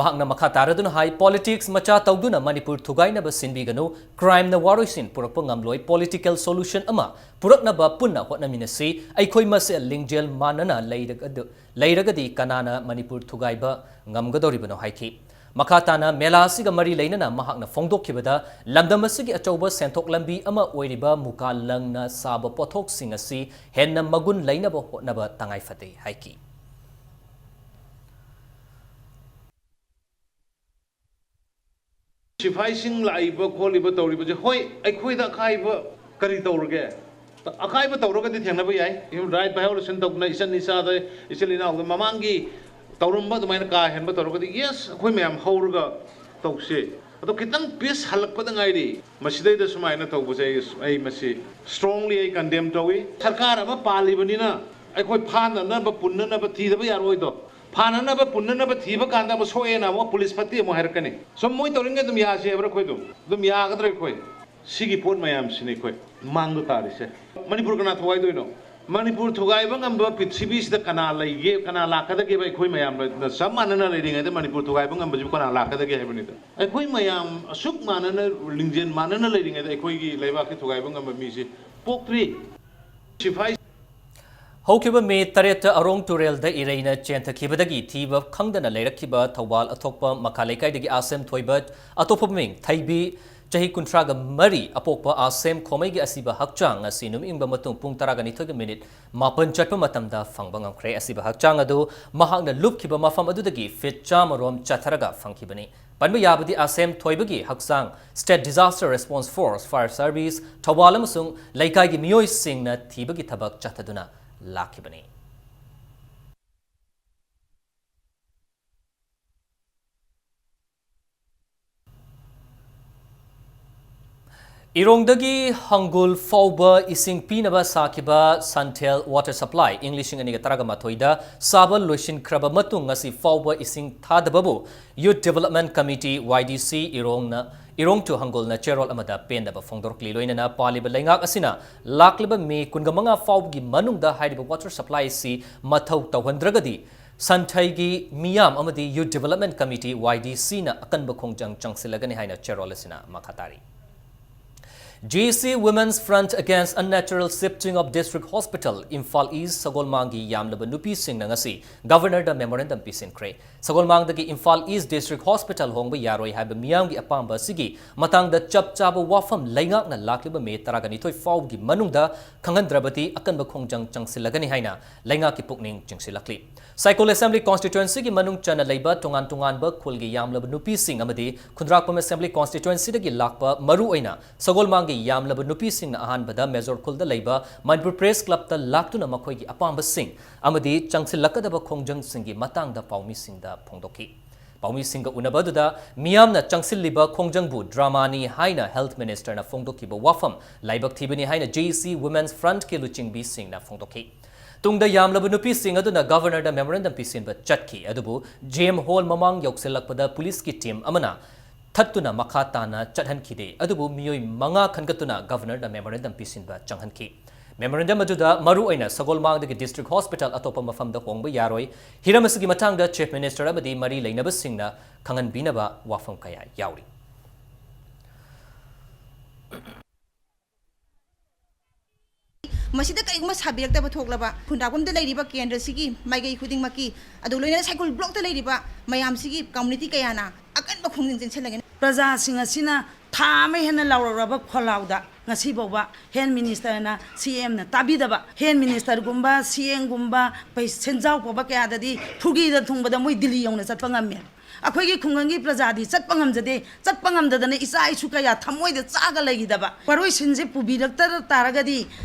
ꯃꯍꯥꯛꯅ ꯃꯈꯥ ꯇꯥꯔꯗꯨꯅ ꯍꯥꯏ, ꯄꯣꯂꯤꯇꯤꯛꯁ ꯃꯆꯥ ꯇꯧꯗꯨꯅ ꯃꯅꯤꯄꯨꯔ ꯊꯨꯒꯥꯏꯅꯕ ꯁꯤꯟꯕꯤꯒꯅꯨ, ꯀ꯭ꯔꯥꯏꯝꯅ ꯋꯥꯔꯣꯏꯁꯤꯟ ꯄꯨꯔꯛꯄ ꯉꯝꯂꯣꯏ, ꯄꯣꯂꯤꯇꯤꯀꯦꯜ ꯁꯣꯂꯨꯁꯟ ꯑꯃ ꯄꯨꯔꯛꯅꯕ ꯄꯨꯟꯅ ꯍꯣꯠꯅꯃꯤꯟꯅꯁꯤ, ꯑꯩꯈꯣꯏ ꯃꯁꯦꯜ ꯂꯤꯡꯖꯦꯜ ꯃꯥꯟꯅꯅ ꯂꯩꯔꯒ-, ꯂꯩꯔꯒꯗꯤ ꯀꯅꯥꯅ ꯃꯅꯤꯄꯨꯔ ꯊꯨꯒꯥꯏꯕ ꯉꯝꯒꯗꯧꯔꯤꯕꯅꯣ ꯍꯥꯏꯈꯤ꯫ ꯃꯈꯥ ꯇꯥꯅ ꯃꯦꯂꯥ ꯑꯁꯤꯒ ꯃꯔꯤ ꯂꯩꯅꯅ ꯃꯍꯥꯛꯅ ꯐꯣꯡꯗꯣꯛꯈꯤꯕꯗ, ꯂꯝꯗꯝ ꯑꯁꯤꯒꯤ ꯑꯆꯧꯕ ꯁꯦꯟꯊꯣꯛ ꯂꯝꯕꯤ ꯑꯃ ꯑꯣꯏꯔꯤꯕ ꯃꯨꯀꯥ ꯂꯪꯅ ꯁꯥꯕ ꯄꯣꯠꯊꯣꯛꯁꯤꯡ ꯑꯁꯤ ꯍꯦꯟꯅ ꯃꯒꯨꯟ ꯂꯩꯅꯕ ꯍꯣꯠꯅꯕ ꯇꯉꯥꯏ ꯐꯗꯦ ꯍꯥꯏꯈꯤ꯫ ꯁꯤꯐꯥꯏꯁꯤꯡ ꯂꯥꯛꯏꯕ ꯈꯣꯠꯂꯤꯕ ꯇꯧꯔꯤꯕꯁꯦ, ꯍꯣꯏ, ꯑꯩꯈꯣꯏꯗ ꯑꯀꯥꯏꯕ ꯀꯔꯤ ꯇꯧꯔꯒꯦ? ꯑꯀꯥꯏꯕ ꯇꯧꯔꯒꯗꯤ ꯊꯦꯡꯅꯕ ꯌꯥꯏ꯫ Human right violation ꯇꯧꯗꯅ ꯏꯆꯟ ꯏꯆꯥꯗ, ꯏꯆꯤꯜ ꯏꯅꯥꯎꯗ ꯃꯃꯥꯡꯒꯤ ꯇꯧꯔꯝꯕ ꯑꯗꯨꯃꯥꯏꯅ ꯀꯥ ꯍꯦꯟꯕ ꯇꯧꯔꯒꯗꯤ, yes, ꯑꯩꯈꯣꯏ ꯃꯌꯥꯝ ꯍꯧꯔꯒ ꯇꯧꯁꯦ꯫ ꯑꯗꯣ ꯈꯤꯇꯪ ꯄꯤꯁ ꯍꯜꯂꯛꯄꯗ ꯉꯥꯏꯔꯤ꯫ ꯃꯁꯤꯗꯩꯗ ꯁꯨꯃꯥꯏꯅ ꯇꯧꯕꯁꯦ ꯑꯩ, ꯑꯩ ꯃꯁꯤ strongly ꯑꯩ condemn ꯇꯧꯏ꯫ ꯁꯔꯀꯥꯔ ꯑꯃ ꯄꯥꯜꯂꯤꯕꯅꯤꯅ ꯑꯩꯈꯣꯏ ꯐꯥꯅꯅꯕ ꯄꯨꯟꯅꯅꯕ ꯊꯤꯗꯕ ꯌꯥꯔꯣꯏꯗꯣ꯫ ꯐꯥꯅꯅꯕ ꯄꯨꯟꯅꯅꯕ ꯊꯤꯕ ꯀꯥꯟꯗ ꯑꯃꯨꯛ ꯁꯣꯛꯑꯦꯅ ꯑꯃꯨꯛ ꯄꯨꯂꯤꯁ ꯐꯠꯇꯦ ꯑꯃꯨꯛ ꯍꯥꯏꯔꯛꯀꯅꯤ꯫ ꯁꯨꯝ ꯃꯣꯏ ꯇꯧꯔꯤꯉꯩ ꯑꯗꯨꯝ ꯌꯥꯁꯦ ꯍꯥꯏꯕ꯭ꯔꯥ ꯑꯩꯈꯣꯏ ꯑꯗꯨꯝ? ꯑꯗꯨꯝ ꯌꯥꯒꯗ꯭ꯔꯥ ꯑꯩꯈꯣꯏ? ꯁꯤꯒꯤ ꯄꯣꯠ ꯃꯌꯥꯝꯁꯤꯅꯤ ꯑꯩꯈꯣꯏ ꯃꯥꯡꯗ ꯇꯥꯔꯤꯁꯦ꯫ ꯃꯅꯤꯄꯨꯔ ꯀꯅꯥ ꯊꯨꯒꯥꯏꯗꯣꯏꯅꯣ? ꯃꯅꯤꯄꯨꯔ ꯊꯨꯒꯥꯏꯕ ꯉꯝꯕ ꯄ꯭ꯔꯤꯊꯤꯕꯤꯁꯤꯗ ꯀꯅꯥ ꯂꯩꯒꯦ? ꯀꯅꯥ ꯂꯥꯛꯀꯗꯒꯦꯕ? ꯑꯩꯈꯣꯏ ꯃꯌꯥꯝꯅ ꯆꯞ ꯃꯥꯟꯅꯅ ꯂꯩꯔꯤꯉꯩꯗ ꯃꯅꯤꯄꯨꯔ ꯊꯨꯒꯥꯏꯕ ꯉꯝꯕꯁꯤꯕꯨ ꯀꯅꯥ ꯂꯥꯛꯀꯗꯒꯦ ꯍꯥꯏꯕꯅꯤꯗ꯫ ꯑꯩꯈꯣꯏ ꯃꯌꯥꯝ ꯑꯁꯨꯛ ꯃꯥꯟꯅꯅ, ꯂꯤꯡꯖꯦꯜ ꯃꯥꯟꯅꯅ ꯂꯩꯔꯤꯉꯩꯗ ꯑꯩꯈꯣꯏꯒꯤ ꯂꯩꯕꯥꯛꯀꯤ ꯊꯨꯒꯥꯏꯕ ꯉꯝꯕ ꯃꯤꯁꯤ ꯄꯣꯛꯇ꯭ꯔꯤ꯫ ꯁꯤꯐꯥꯏ ꯍꯧꯈꯤꯕ ꯃꯦ ꯇꯔꯦꯠꯇ ꯑꯔꯣꯡ ꯇꯨꯔꯦꯜꯗ ꯏꯔꯩꯅ ꯆꯦꯟꯊꯈꯤꯕꯗꯒꯤ ꯊꯤꯕ ꯈꯪꯗꯅ ꯂꯩꯔꯛꯈꯤꯕ ꯊꯧꯕꯥꯜ ꯑꯊꯣꯛꯄ ꯃꯈꯥ ꯂꯩꯀꯥꯏꯗꯒꯤ ꯑꯥꯁꯦꯝ ꯊꯣꯏꯕ, ꯑꯇꯣꯞꯄ ꯃꯃꯤꯡ ꯊꯩꯕꯤ, ꯆꯍꯤ ꯀꯨꯟꯊ꯭ꯔꯥꯒ ꯃꯔꯤ, ꯑꯄꯣꯛꯄ ꯑꯥꯁꯦꯝ ꯈꯣꯃꯩꯒꯤ ꯑꯁꯤꯕ ꯍꯛꯆꯥꯡ ꯉꯁꯤ ꯅꯨꯃꯤꯠ ꯌꯨꯡꯕ ꯃꯇꯨꯡ ꯄꯨꯡ ꯇꯔꯥꯒ ꯅꯤꯊꯣꯏꯒ ꯃꯤꯅꯤꯠ ꯃꯥꯄꯟ ꯆꯠꯄ ꯃꯇꯝꯗ ꯐꯪꯕ ꯉꯝꯈ꯭ꯔꯦ꯫ ꯑꯁꯤꯕ ꯍꯛꯆꯥꯡ ꯑꯗꯨ ꯃꯍꯥꯛꯅ ꯂꯨꯞꯈꯤꯕ ꯃꯐꯝ ꯑꯗꯨꯗꯒꯤ ꯐꯤꯠ ꯆꯥꯝꯃ ꯔꯣꯝ ꯆꯠꯊꯔꯒ ꯐꯪꯈꯤꯕꯅꯤ꯫ ꯄꯟꯕ ꯌꯥꯕꯗꯤ, ꯑꯥꯁꯦꯝ ꯊꯣꯏꯕꯒꯤ ꯍꯛꯆꯥꯡ State Disaster Response Force, Fire Service, Thoubal ꯑꯃꯁꯨꯡ ꯂꯩꯀꯥꯏꯒꯤ ꯃꯤꯑꯣꯏꯁꯤꯡꯅ ꯊꯤꯕꯒꯤ ꯊꯕꯛ ꯆꯠꯊꯗꯨꯅ ꯂꯥꯛꯈꯤꯕꯅꯤ꯫ ꯏꯔꯣꯡꯗꯒꯤ ꯍꯪꯒꯨꯜ ꯐꯥꯎꯕ ꯏꯁꯤꯡ ꯄꯤꯅꯕ ꯁꯥꯈꯤꯕ ꯁꯟꯊꯦꯜ water supply ꯏꯪ ꯂꯤꯁꯤꯡ ꯑꯅꯤꯒ ꯇꯔꯥꯃꯥꯊꯣꯏꯗ ꯁꯥꯕ ꯂꯣꯏꯁꯤꯟꯈ꯭ꯔꯕ ꯃꯇꯨꯡ, ꯉꯁꯤ ꯐꯥꯎꯕ ꯏꯁꯤꯡ ꯊꯥꯗꯕꯕꯨ Youth Development Committee, Y D C, ꯏꯔꯣꯡꯅ, ꯏꯔꯣꯡ to ꯍꯪꯒꯨꯜꯅ ꯆꯦꯔꯣꯜ ꯑꯃꯗ ꯄꯦꯟꯗꯕ ꯐꯣꯡꯗꯣꯔꯛꯂꯤ꯫ ꯂꯣꯏꯅꯅ ꯄꯥꯜꯂꯤꯕ ꯂꯩꯉꯥꯛ ꯑꯁꯤꯅ ꯂꯥꯛꯂꯤꯕ ꯃꯦ ꯀꯨꯟꯃꯉꯥ ꯐꯥꯎꯕꯒꯤ ꯃꯅꯨꯡꯗ ꯍꯥꯏꯔꯤꯕ water supply ꯑꯁꯤ ꯃꯊꯧ ꯇꯧꯍꯟꯗ꯭ꯔꯒꯗꯤ ꯁꯟꯊꯩꯒꯤ ꯃꯤꯌꯥꯝ ꯑꯃꯗꯤ Youth Development Committee, Y D C, ꯅ ꯑꯀꯟꯕ ꯈꯣꯡꯖꯪ ꯆꯪꯁꯤꯜꯂꯒꯅꯤ ꯍꯥꯏꯅ ꯆꯦꯔꯣꯜ ꯑꯁꯤꯅ ꯃꯈꯥ ꯇꯥꯔꯤ꯫ G C Women's Front Against Unnatural Shifting of District Hospital, Imphal ꯏꯁ, ꯁꯒꯣꯜꯃꯥꯡꯒꯤ ꯌꯥꯝꯂꯕ ꯅꯨꯄꯤꯁꯤꯡꯅ ꯉꯁꯤ Governor ꯗ memorandum ꯄꯤꯁꯤꯟꯈ꯭ꯔꯦ꯫ ꯁꯒꯣꯜꯃꯥꯡꯗꯒꯤ ꯏꯝꯐꯥꯜ ꯏꯁ District Hospital ꯍꯣꯡꯕ ꯌꯥꯔꯣꯏ ꯍꯥꯏꯕ ꯃꯤꯌꯥꯝꯒꯤ ꯑꯄꯥꯝꯕ ꯑꯁꯤꯒꯤ ꯃꯇꯥꯡꯗ ꯆꯞ ꯆꯥꯕ ꯋꯥꯐꯝ ꯂꯩꯉꯥꯛꯅ ꯂꯥꯛꯂꯤꯕ ꯃꯦ ꯇꯔꯥꯒ ꯅꯤꯊꯣꯏ ꯐꯥꯎꯒꯤ ꯃꯅꯨꯡꯗ ꯈꯪꯍꯟꯗ꯭ꯔꯕꯗꯤ ꯑꯀꯟꯕ ꯈꯣꯡꯖꯪ ꯆꯪꯁꯤꯜꯂꯒꯅꯤ ꯍꯥꯏꯅ ꯂꯩꯉꯥꯛꯀꯤ ꯄꯨꯛꯅꯤꯡ ꯆꯤꯡꯁꯤꯜꯂꯛꯂꯤ꯫ ꯁꯥꯏꯀꯣꯜ Assembly Constituency ꯒꯤ ꯃꯅꯨꯡ ꯆꯟꯅ ꯂꯩꯕ ꯇꯣꯉꯥꯟ ꯇꯣꯉꯥꯟꯕ ꯈꯨꯜꯒꯤ ꯌꯥꯝꯂꯕ ꯅꯨꯄꯤꯁꯤꯡ ꯑꯃꯗꯤ ꯈꯨꯟꯗ꯭ꯔꯥꯛꯄꯝ Assembly Constituency ꯗꯒꯤ ꯂꯥꯛꯄ, ꯃꯔꯨ ꯑꯣꯏꯅ ꯁꯒꯣꯜꯃꯥꯡꯒꯤ ꯌꯥꯝꯂꯕ ꯅꯨꯄꯤꯁꯤꯡꯅ ꯑꯍꯥꯟꯕꯗ ꯃꯦꯖꯣꯔ ꯈꯨꯜꯗ ꯂꯩꯕ Manipur Press Club ꯇ ꯂꯥꯛꯇꯨꯅ ꯃꯈꯣꯏꯒꯤ ꯑꯄꯥꯝꯕꯁꯤꯡ ꯑꯃꯗꯤ ꯆꯪꯁꯤꯜꯂꯛꯀꯗꯕ ꯈꯣꯡꯖꯪꯁꯤꯡꯒꯤ ꯃꯇꯥꯡꯗ ꯄꯥꯎꯃꯤꯁꯤꯡꯗ ꯐꯣꯡꯗꯣꯛꯈꯤ꯫ ꯄꯥꯎꯃꯤꯁꯤꯡꯒ ꯎꯅꯕ ꯑꯗꯨꯗ ꯃꯤꯌꯥꯝꯅ ꯆꯪꯁꯤꯜꯂꯤꯕ ꯈꯣꯡꯖꯪꯕꯨ drama ꯅꯤ ꯍꯥꯏꯅ health minister ꯅ ꯐꯣꯡꯗꯣꯛꯈꯤꯕ ꯋꯥꯐꯝ ꯂꯥꯏꯕꯛ ꯊꯤꯕꯅꯤ ꯍꯥꯏꯅ J C Women's Front ꯀꯤ ꯂꯨꯆꯤꯡꯕꯤꯁꯤꯡꯅ ꯐꯣꯡꯗꯣꯛꯈꯤ꯫ ꯇꯨꯡꯗ ꯌꯥꯝꯂꯕ ꯅꯨꯄꯤꯁꯤꯡ ꯑꯗꯨꯅ governor ꯗ memorandum ꯄꯤꯁꯤꯟꯕ ꯆꯠꯈꯤ, ꯑꯗꯨꯕꯨ J M Hall ꯃꯃꯥꯡ ꯌꯧꯁꯤꯜꯂꯛꯄꯗ police ꯀꯤ team ꯑꯃꯅ ꯊꯠꯇꯨꯅ ꯃꯈꯥ ꯇꯥꯅ ꯆꯠꯍꯟꯈꯤꯗꯦ, ꯑꯗꯨꯕꯨ ꯃꯤꯑꯣꯏ ꯃꯉꯥ ꯈꯟꯒꯠꯇꯨꯅ governor ꯗ memorandum ꯄꯤꯁꯤꯟꯕ ꯆꯪꯍꯟꯈꯤ꯫ Memorandum ꯑꯗꯨꯗ ꯃꯔꯨꯑꯣꯏꯅ ꯁꯒꯣꯜꯃꯥꯡꯗꯒꯤ district hospital ꯑꯇꯣꯞꯄ ꯃꯐꯝꯗ ꯍꯣꯡꯕ ꯌꯥꯔꯣꯏ, ꯍꯤꯔꯝ ꯑꯁꯤꯒꯤ ꯃꯇꯥꯡꯗ chief minister ꯑꯃꯗꯤ ꯃꯔꯤ ꯂꯩꯅꯕꯁꯤꯡꯅ ꯈꯪꯍꯟꯕꯤꯅꯕ ꯋꯥꯐꯝ ꯀꯌꯥ ꯌꯥꯎꯔꯤ꯫ ꯃꯁꯤꯗ ꯀꯔꯤꯒꯨꯝꯕ ꯁꯥꯕꯤꯔꯛꯇꯕ ꯊꯣꯛꯂꯕ, ꯈꯨꯟꯗ꯭ꯔꯥꯛꯄꯝꯗ ꯂꯩꯔꯤꯕ ꯀꯦꯟꯗ꯭ꯔꯁꯤꯒꯤ ꯃꯥꯏꯀꯩ ꯈꯨꯗꯤꯡꯃꯛꯀꯤ, ꯑꯗꯨ ꯂꯣꯏꯅꯅ ꯁꯥꯏꯀꯨꯜ block ꯇ ꯂꯩꯔꯤꯕ ꯃꯌꯥꯝꯁꯤꯒꯤ community ꯀꯌꯥꯅ ꯑꯀꯟꯕ ꯈꯣꯡꯖꯪ ꯆꯦꯟꯁꯤꯜꯂꯒꯅꯤ꯫ ꯄ꯭ꯔꯖꯥꯁꯤꯡ ꯑꯁꯤꯅ ꯊꯥ ꯑꯃ ꯍꯦꯟꯅ ꯂꯥꯎꯔꯛꯂꯕ ꯈꯣꯜꯂꯥꯎꯗ ꯉꯁꯤ ꯐꯥꯎꯕ health minister ꯅ, C M ꯅ ꯇꯥꯕꯤꯗꯕ, health minister ꯒꯨꯝꯕ, C M ꯒꯨꯝꯕ, ꯄꯩ-, ꯁꯦꯟꯖꯥꯎ ꯄꯥꯏꯕ ꯀꯌꯥꯗꯗꯤ ꯐꯨꯒꯤꯗ ꯊꯨꯡꯕꯗ ꯃꯣꯏ ꯗꯤꯜꯂꯤ ꯌꯧꯅ ꯆꯠꯄ ꯉꯝꯃꯦ꯫ ꯑꯩꯈꯣꯏꯒꯤ ꯈꯨꯡꯒꯪꯒꯤ ꯄ꯭ꯔꯖꯥꯗꯤ ꯆꯠꯄ ꯉꯝꯖꯗꯦ꯫ ꯆꯠꯄ ꯉꯝꯗꯗꯅ ꯏꯆꯥ ꯏꯁꯨ ꯀꯌꯥ ꯊꯃꯣꯏꯗ ꯆꯥꯛꯑꯒ ꯂꯩꯈꯤꯗꯕ꯫ ꯋꯥꯔꯣꯏꯁꯤꯟꯁꯦ ꯄꯨꯕꯤꯔꯛꯇ ꯇꯥꯔꯒꯗꯤ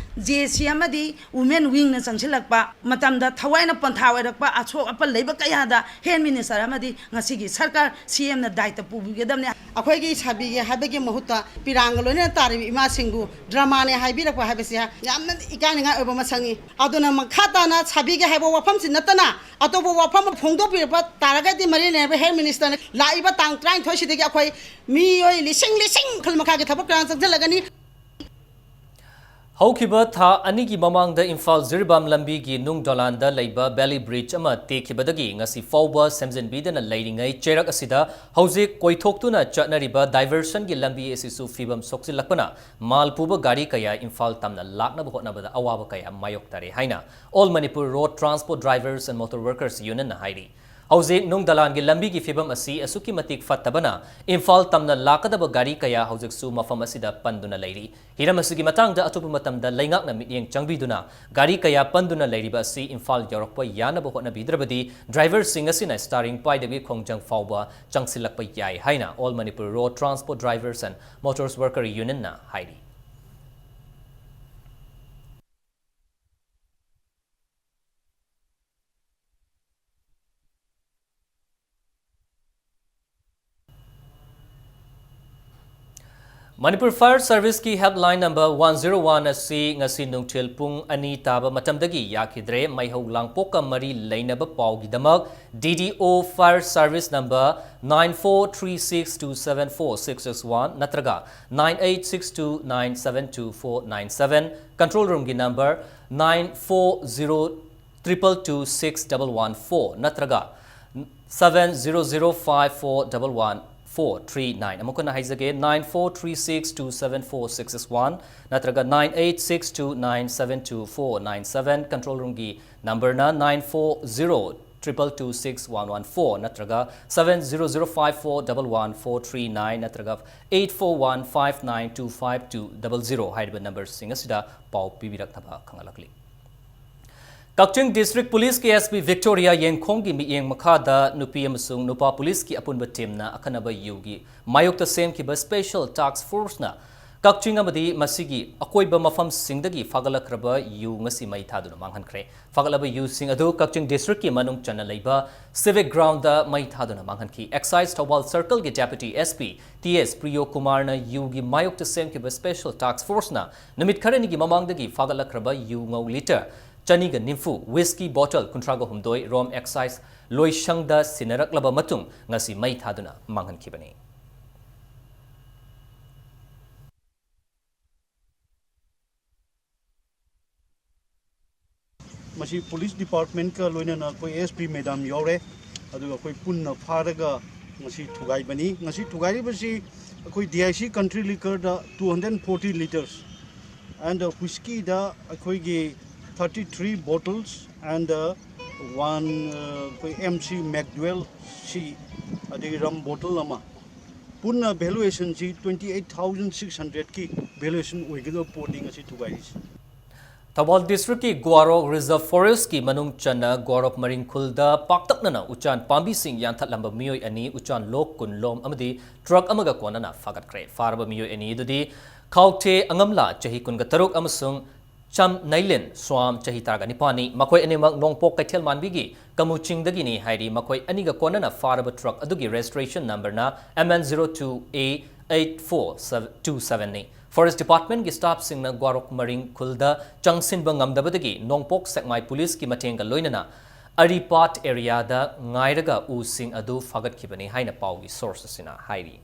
J C ꯑꯃꯗꯤ Women Wing ꯅ ꯆꯪꯁꯤꯜꯂꯛꯄ ꯃꯇꯝꯗ ꯊꯋꯥꯏꯅ ꯄꯟꯊꯥ ꯑꯣꯏꯔꯛꯄ ꯑꯁꯣꯛ ꯑꯄꯟ ꯂꯩꯕ ꯀꯌꯥꯗ health minister ꯑꯃꯗꯤ ꯉꯁꯤꯒꯤ ꯁꯔꯀꯥꯔ C M ꯅ ꯗꯥꯏꯇ ꯄꯨꯕꯤꯒꯗꯕꯅꯤ꯫ ꯑꯩꯈꯣꯏꯒꯤ ꯁꯥꯕꯤꯒꯦ ꯍꯥꯏꯕꯒꯤ ꯃꯍꯨꯠꯇ ꯄꯤꯔꯥꯡꯒ ꯂꯣꯏꯅꯅ ꯇꯥꯔꯤꯕ ꯏꯃꯥꯁꯤꯡꯕꯨ drama ꯅꯦ ꯍꯥꯏꯕꯤꯔꯛꯄ ꯍꯥꯏꯕꯁꯤ ꯌꯥꯝꯅ ꯏꯀꯥꯏꯅꯤꯡꯉꯥꯏ ꯑꯣꯏꯕ ꯑꯃ ꯆꯪꯉꯤ꯫ ꯑꯗꯨꯅ ꯃꯈꯥ ꯇꯥꯅ ꯁꯥꯕꯤꯒꯦ ꯍꯥꯏꯕ ꯋꯥꯐꯝꯁꯤ ꯅꯠꯇꯅ ꯑꯇꯣꯞꯄ ꯋꯥꯐꯝ ꯑꯃ ꯐꯣꯡꯗꯣꯛꯄꯤꯔꯛꯄ ꯇꯥꯔꯒꯗꯤ ꯃꯔꯤ ꯂꯩꯅꯕ health minister ꯅ ꯂꯥꯛꯏꯕ ꯇꯥꯡ ꯇꯔꯥꯅꯤꯊꯣꯏꯁꯤꯗꯒꯤ ꯑꯩꯈꯣꯏ ꯃꯤꯑꯣꯏ ꯂꯤꯁꯤꯡ ꯂꯤꯁꯤꯡ ꯃꯈꯜ ꯃꯈꯥꯒꯤ ꯊꯕꯛ ꯀꯌꯥ ꯆꯪꯁꯤꯜꯂꯒꯅꯤ꯫ ꯍꯧꯈꯤꯕ ꯊꯥ ꯑꯅꯤꯒꯤ ꯃꯃꯥꯡꯗ ꯏꯝꯐꯥꯜ ꯖꯤꯔꯤꯕꯥꯝ ꯂꯝꯕꯤꯒꯤ ꯅꯨꯡ ꯗꯣꯂꯥꯟꯗ ꯂꯩꯕ belly bridge ꯑꯃ ꯇꯦꯛꯈꯤꯕꯗꯒꯤ ꯉꯁꯤ ꯐꯥꯎꯕ ꯁꯦꯝꯖꯤꯟꯕꯤꯗꯅ ꯂꯩꯔꯤꯉꯩ ꯆꯩꯔꯛ ꯑꯁꯤꯗ ꯍꯧꯖꯤꯛ ꯀꯣꯏꯊꯣꯛꯇꯨꯅ ꯆꯠꯅꯔꯤꯕ diversion ꯒꯤ ꯂꯝꯕꯤ ꯑꯁꯤꯁꯨ ꯐꯤꯕꯝ ꯁꯣꯛꯆꯤꯜꯂꯛꯄꯅ ꯃꯥꯜ ꯄꯨꯕ ꯒꯥꯔꯤ ꯀꯌꯥ ꯏꯝꯐꯥꯜ ꯇꯝꯅ ꯂꯥꯛꯅꯕ ꯍꯣꯠꯅꯕꯗ ꯑꯋꯥꯕ ꯀꯌꯥ ꯃꯥꯌꯣꯛꯅꯔꯦ ꯍꯥꯏꯅ All Manipur Road Transport Drivers and Motor Workers Union ꯅ ꯍꯥꯏꯔꯤ꯫ ꯍꯧꯖꯤꯛ ꯅꯨꯡ ꯗꯂꯥꯟꯒꯤ ꯂꯝꯕꯤꯒꯤ ꯐꯤꯕꯝ ꯑꯁꯤ ꯑꯁꯨꯛꯀꯤ ꯃꯇꯤꯛ ꯐꯠꯇꯕꯅ ꯏꯝꯐꯥꯜ ꯇꯝꯅ ꯂꯥꯛꯀꯗꯕ ꯒꯥꯔꯤ ꯀꯌꯥ ꯍꯧꯖꯤꯛꯁꯨ ꯃꯐꯝ ꯑꯁꯤꯗ ꯄꯟꯗꯨꯅ ꯂꯩꯔꯤ꯫ ꯍꯤꯔꯝ ꯑꯁꯤꯒꯤ ꯃꯇꯥꯡꯗ ꯑꯇꯣꯞꯄ ꯃꯇꯝꯗ ꯂꯩꯉꯥꯛꯅ ꯃꯤꯠꯌꯦꯡ ꯆꯪꯕꯤꯗꯨꯅ ꯒꯥꯔꯤ ꯀꯌꯥ ꯄꯟꯗꯨꯅ ꯂꯩꯔꯤꯕ ꯑꯁꯤ ꯏꯝꯐꯥꯜ ꯌꯧꯔꯛꯄ ꯌꯥꯅꯕ ꯍꯣꯠꯅꯕꯤꯗ꯭ꯔꯕꯗꯤ driver ꯁꯤꯡ ꯑꯁꯤꯅ steering ꯄꯥꯏꯗꯕꯤ ꯈꯣꯡꯖꯪ ꯐꯥꯎꯕ ꯆꯪꯁꯤꯜꯂꯛꯄ ꯌꯥꯏ ꯍꯥꯏꯅ All Manipur Road Transport Drivers and Motors Worker Union ꯅ ꯍꯥꯏꯔꯤ꯫ Manipur Fire Service ꯀꯤ helpline number one zero one ꯑꯁꯤ ꯉꯁꯤ ꯅꯨꯡꯊꯤꯜ ꯄꯨꯡ ꯑꯅꯤ ꯇꯥꯕ ꯃꯇꯝꯗꯒꯤ ꯌꯥꯈꯤꯗ꯭ꯔꯦ꯫ ꯃꯩꯍꯧ ꯂꯥꯡꯄꯣꯛꯀ ꯃꯔꯤ ꯂꯩꯅꯕ ꯄꯥꯎꯒꯤꯗꯃꯛ D D O Fire Service number nine four three six two seven four six six one ꯅꯠꯇ꯭ꯔꯒ nine eight six two nine seven two four nine seven, control room ꯒꯤ number nine four zero triple two six double one four ꯅꯠꯇ꯭ꯔꯒ seven zero zero five four double one four three nine꯫ ꯑꯃꯨꯛ ꯍꯟꯅ ꯍꯥꯏꯖꯒꯦ, nine four three six two seven four six six one ꯅꯠꯇ꯭ꯔꯒ nine eight six two nine seven two four nine seven꯫ Control room ꯒꯤ number ꯅ nine four zero triple two six one one four ꯅꯠꯇ꯭ꯔꯒ seven zero zero five four double one four three nine ꯅꯠꯇ꯭ꯔꯒ eight four one five nine two five two double zero ꯍꯥꯏꯔꯤꯕ number ꯁꯤꯡ ꯑꯁꯤꯗ ꯄꯥꯎ ꯄꯤꯕꯤꯔꯛꯅꯕ ꯈꯪꯍꯜꯂꯛꯂꯤ꯫ ꯀꯛꯆꯤꯡ District Police ꯀꯤ S P Victoria ꯌꯦꯡꯈꯣꯡꯒꯤ ꯃꯤꯠꯌꯦꯡ ꯃꯈꯥꯗ ꯅꯨꯄꯤ ꯑꯃꯁꯨꯡ ꯅꯨꯄꯥ police ꯀꯤ ꯑꯄꯨꯟꯕ team ꯅ ꯑꯈꯟꯅꯕ ꯌꯨꯒꯤ ꯃꯥꯌꯣꯛꯇ ꯁꯦꯝꯈꯤꯕ special task force ꯅ ꯀꯛꯆꯤꯡ ꯑꯃꯗꯤ ꯃꯁꯤꯒꯤ ꯑꯀꯣꯏꯕ ꯃꯐꯝꯁꯤꯡꯗꯒꯤ ꯐꯥꯒꯠꯂꯛꯈ꯭ꯔꯕ ꯌꯨ ꯉꯁꯤ ꯃꯩ ꯊꯥꯗꯨꯅ ꯃꯥꯡꯍꯟꯈ꯭ꯔꯦ꯫ ꯐꯥꯒꯠꯂꯕ ꯌꯨꯁꯤꯡ ꯑꯗꯨ ꯀꯛꯆꯤꯡ district ꯀꯤ ꯃꯅꯨꯡ ꯆꯟꯅ ꯂꯩꯕ civic ground ꯗ ꯃꯩ ꯊꯥꯗꯨꯅ ꯃꯥꯡꯍꯟꯈꯤ꯫ Excise ꯊꯧꯕꯥꯜ circle ꯒꯤ Deputy S P T S ꯄ꯭ꯔꯤꯌꯣ ꯀꯨꯃꯥꯔꯅ ꯌꯨꯒꯤ ꯃꯥꯌꯣꯛꯇ ꯁꯦꯝꯈꯤꯕ special task force ꯅ ꯅꯨꯃꯤꯠ ꯈꯔꯅꯤꯒꯤ ꯃꯃꯥꯡꯗꯒꯤ ꯐꯥꯒꯠꯂꯛꯈ꯭ꯔꯕ ꯌꯨ ꯉꯧ litre ꯆꯅꯤꯒ ꯅꯤꯐꯨ, whisky bottle ꯀꯨꯟꯊ꯭ꯔꯥꯒ ꯍꯨꯝꯗꯣꯏ, ꯔꯣꯝ excise ꯂꯣꯏꯁꯪꯗ ꯁꯤꯟꯅꯔꯛꯂꯕ ꯃꯇꯨꯡ ꯉꯁꯤ ꯃꯩ ꯊꯥꯗꯨꯅ ꯃꯥꯡꯍꯟꯈꯤꯕꯅꯤ꯫ ꯃꯁꯤ police department ꯀ ꯂꯣꯏꯅꯅ ꯑꯩꯈꯣꯏ S P madam ꯌꯥꯎꯔꯦ, ꯑꯗꯨꯒ ꯑꯩꯈꯣꯏ ꯄꯨꯟꯅ ꯐꯥꯔꯒ ꯉꯁꯤ ꯊꯨꯒꯥꯏꯕꯅꯤ꯫ ꯉꯁꯤ ꯊꯨꯒꯥꯏꯔꯤꯕꯁꯤ ꯑꯩꯈꯣꯏ D I C country liquor the two hundred forty litres and whisky ꯗ ꯑꯩꯈꯣꯏꯒꯤ thirty three bottles and one, ꯑꯩꯈꯣꯏ M C Macdowell C, ꯑꯗꯒꯤ rum bottle ꯑꯃ, ꯄꯨꯟꯅ valuation ꯁꯤ twenty eight thousand six hundred ꯀꯤ valuation ꯑꯣꯏꯒꯗꯕ ꯄꯣꯠꯅꯤ ꯉꯁꯤ ꯊꯨꯒꯥꯏꯔꯤꯁꯤ꯫ ꯊꯧꯕꯥꯜ district ꯀꯤ ꯒ꯭ꯋꯥꯔꯣꯛ Reserve Forest ꯀꯤ ꯃꯅꯨꯡ ꯆꯟꯅ ꯒ꯭ꯋꯥꯔꯣꯛ ꯃꯔꯤꯡꯈꯨꯜꯗ ꯄꯥꯛꯇꯛꯅꯅ ꯎꯆꯥꯟ ꯄꯥꯝꯕꯤꯁꯤꯡ ꯌꯥꯟꯊꯠꯂꯝꯕ ꯃꯤꯑꯣꯏ ꯑꯅꯤ, ꯎꯆꯥꯟ ꯂꯣꯛ ꯀꯨꯟ ꯂꯣꯝ ꯑꯃꯗꯤ truck ꯑꯃꯒ ꯀꯣꯟꯅꯅ ꯐꯥꯒꯠꯈ꯭ꯔꯦ꯫ ꯐꯥꯔꯕ ꯃꯤꯑꯣꯏ ꯑꯅꯤ ꯑꯗꯨꯗꯤ ꯈꯥꯎꯊꯦ ꯑꯉꯝꯂꯥ, ꯆꯍꯤ ꯀꯨꯟꯒ ꯇꯔꯨꯛ, ꯑꯃꯁꯨꯡ ꯆꯝ ꯅꯩꯂꯦꯟ ꯁ꯭ꯋꯥꯝ, ꯆꯍꯤ ꯇꯔꯥꯒ ꯅꯤꯄꯥꯟꯅꯤ꯫ ꯃꯈꯣꯏ ꯑꯅꯤꯃꯛ ꯅꯣꯡꯄꯣꯛ ꯀꯩꯊꯦꯜ ꯃꯥꯟꯕꯤꯒꯤ ꯀꯃꯨꯆꯤꯡꯗꯒꯤꯅꯤ ꯍꯥꯏꯔꯤ꯫ ꯃꯈꯣꯏ ꯑꯅꯤꯒ ꯀꯣꯟꯅꯅ ꯐꯥꯔꯕ truck ꯑꯗꯨꯒꯤ registration number ꯅ M N zero two A eight four two seven ꯅꯤ꯫ Forest Department ꯀꯤ staff ꯁꯤꯡꯅ ꯒ꯭ꯋꯥꯔꯣꯛ ꯃꯔꯤꯡ ꯈꯨꯜꯗ ꯆꯪꯁꯤꯟꯕ ꯉꯝꯗꯕꯗꯒꯤ ꯅꯣꯡꯄꯣꯛ ꯁꯦꯛꯃꯥꯏ police ꯀꯤ ꯃꯇꯦꯡꯒ ꯂꯣꯏꯅꯅ ꯑꯔꯤꯄꯥꯠ area ꯗ ꯉꯥꯏꯔꯒ ꯎꯁꯤꯡ ꯑꯗꯨ ꯐꯥꯒꯠꯈꯤꯕꯅꯤ ꯍꯥꯏꯅ ꯄꯥꯎꯒꯤ source ꯑꯁꯤꯅ ꯍꯥꯏꯔꯤ꯫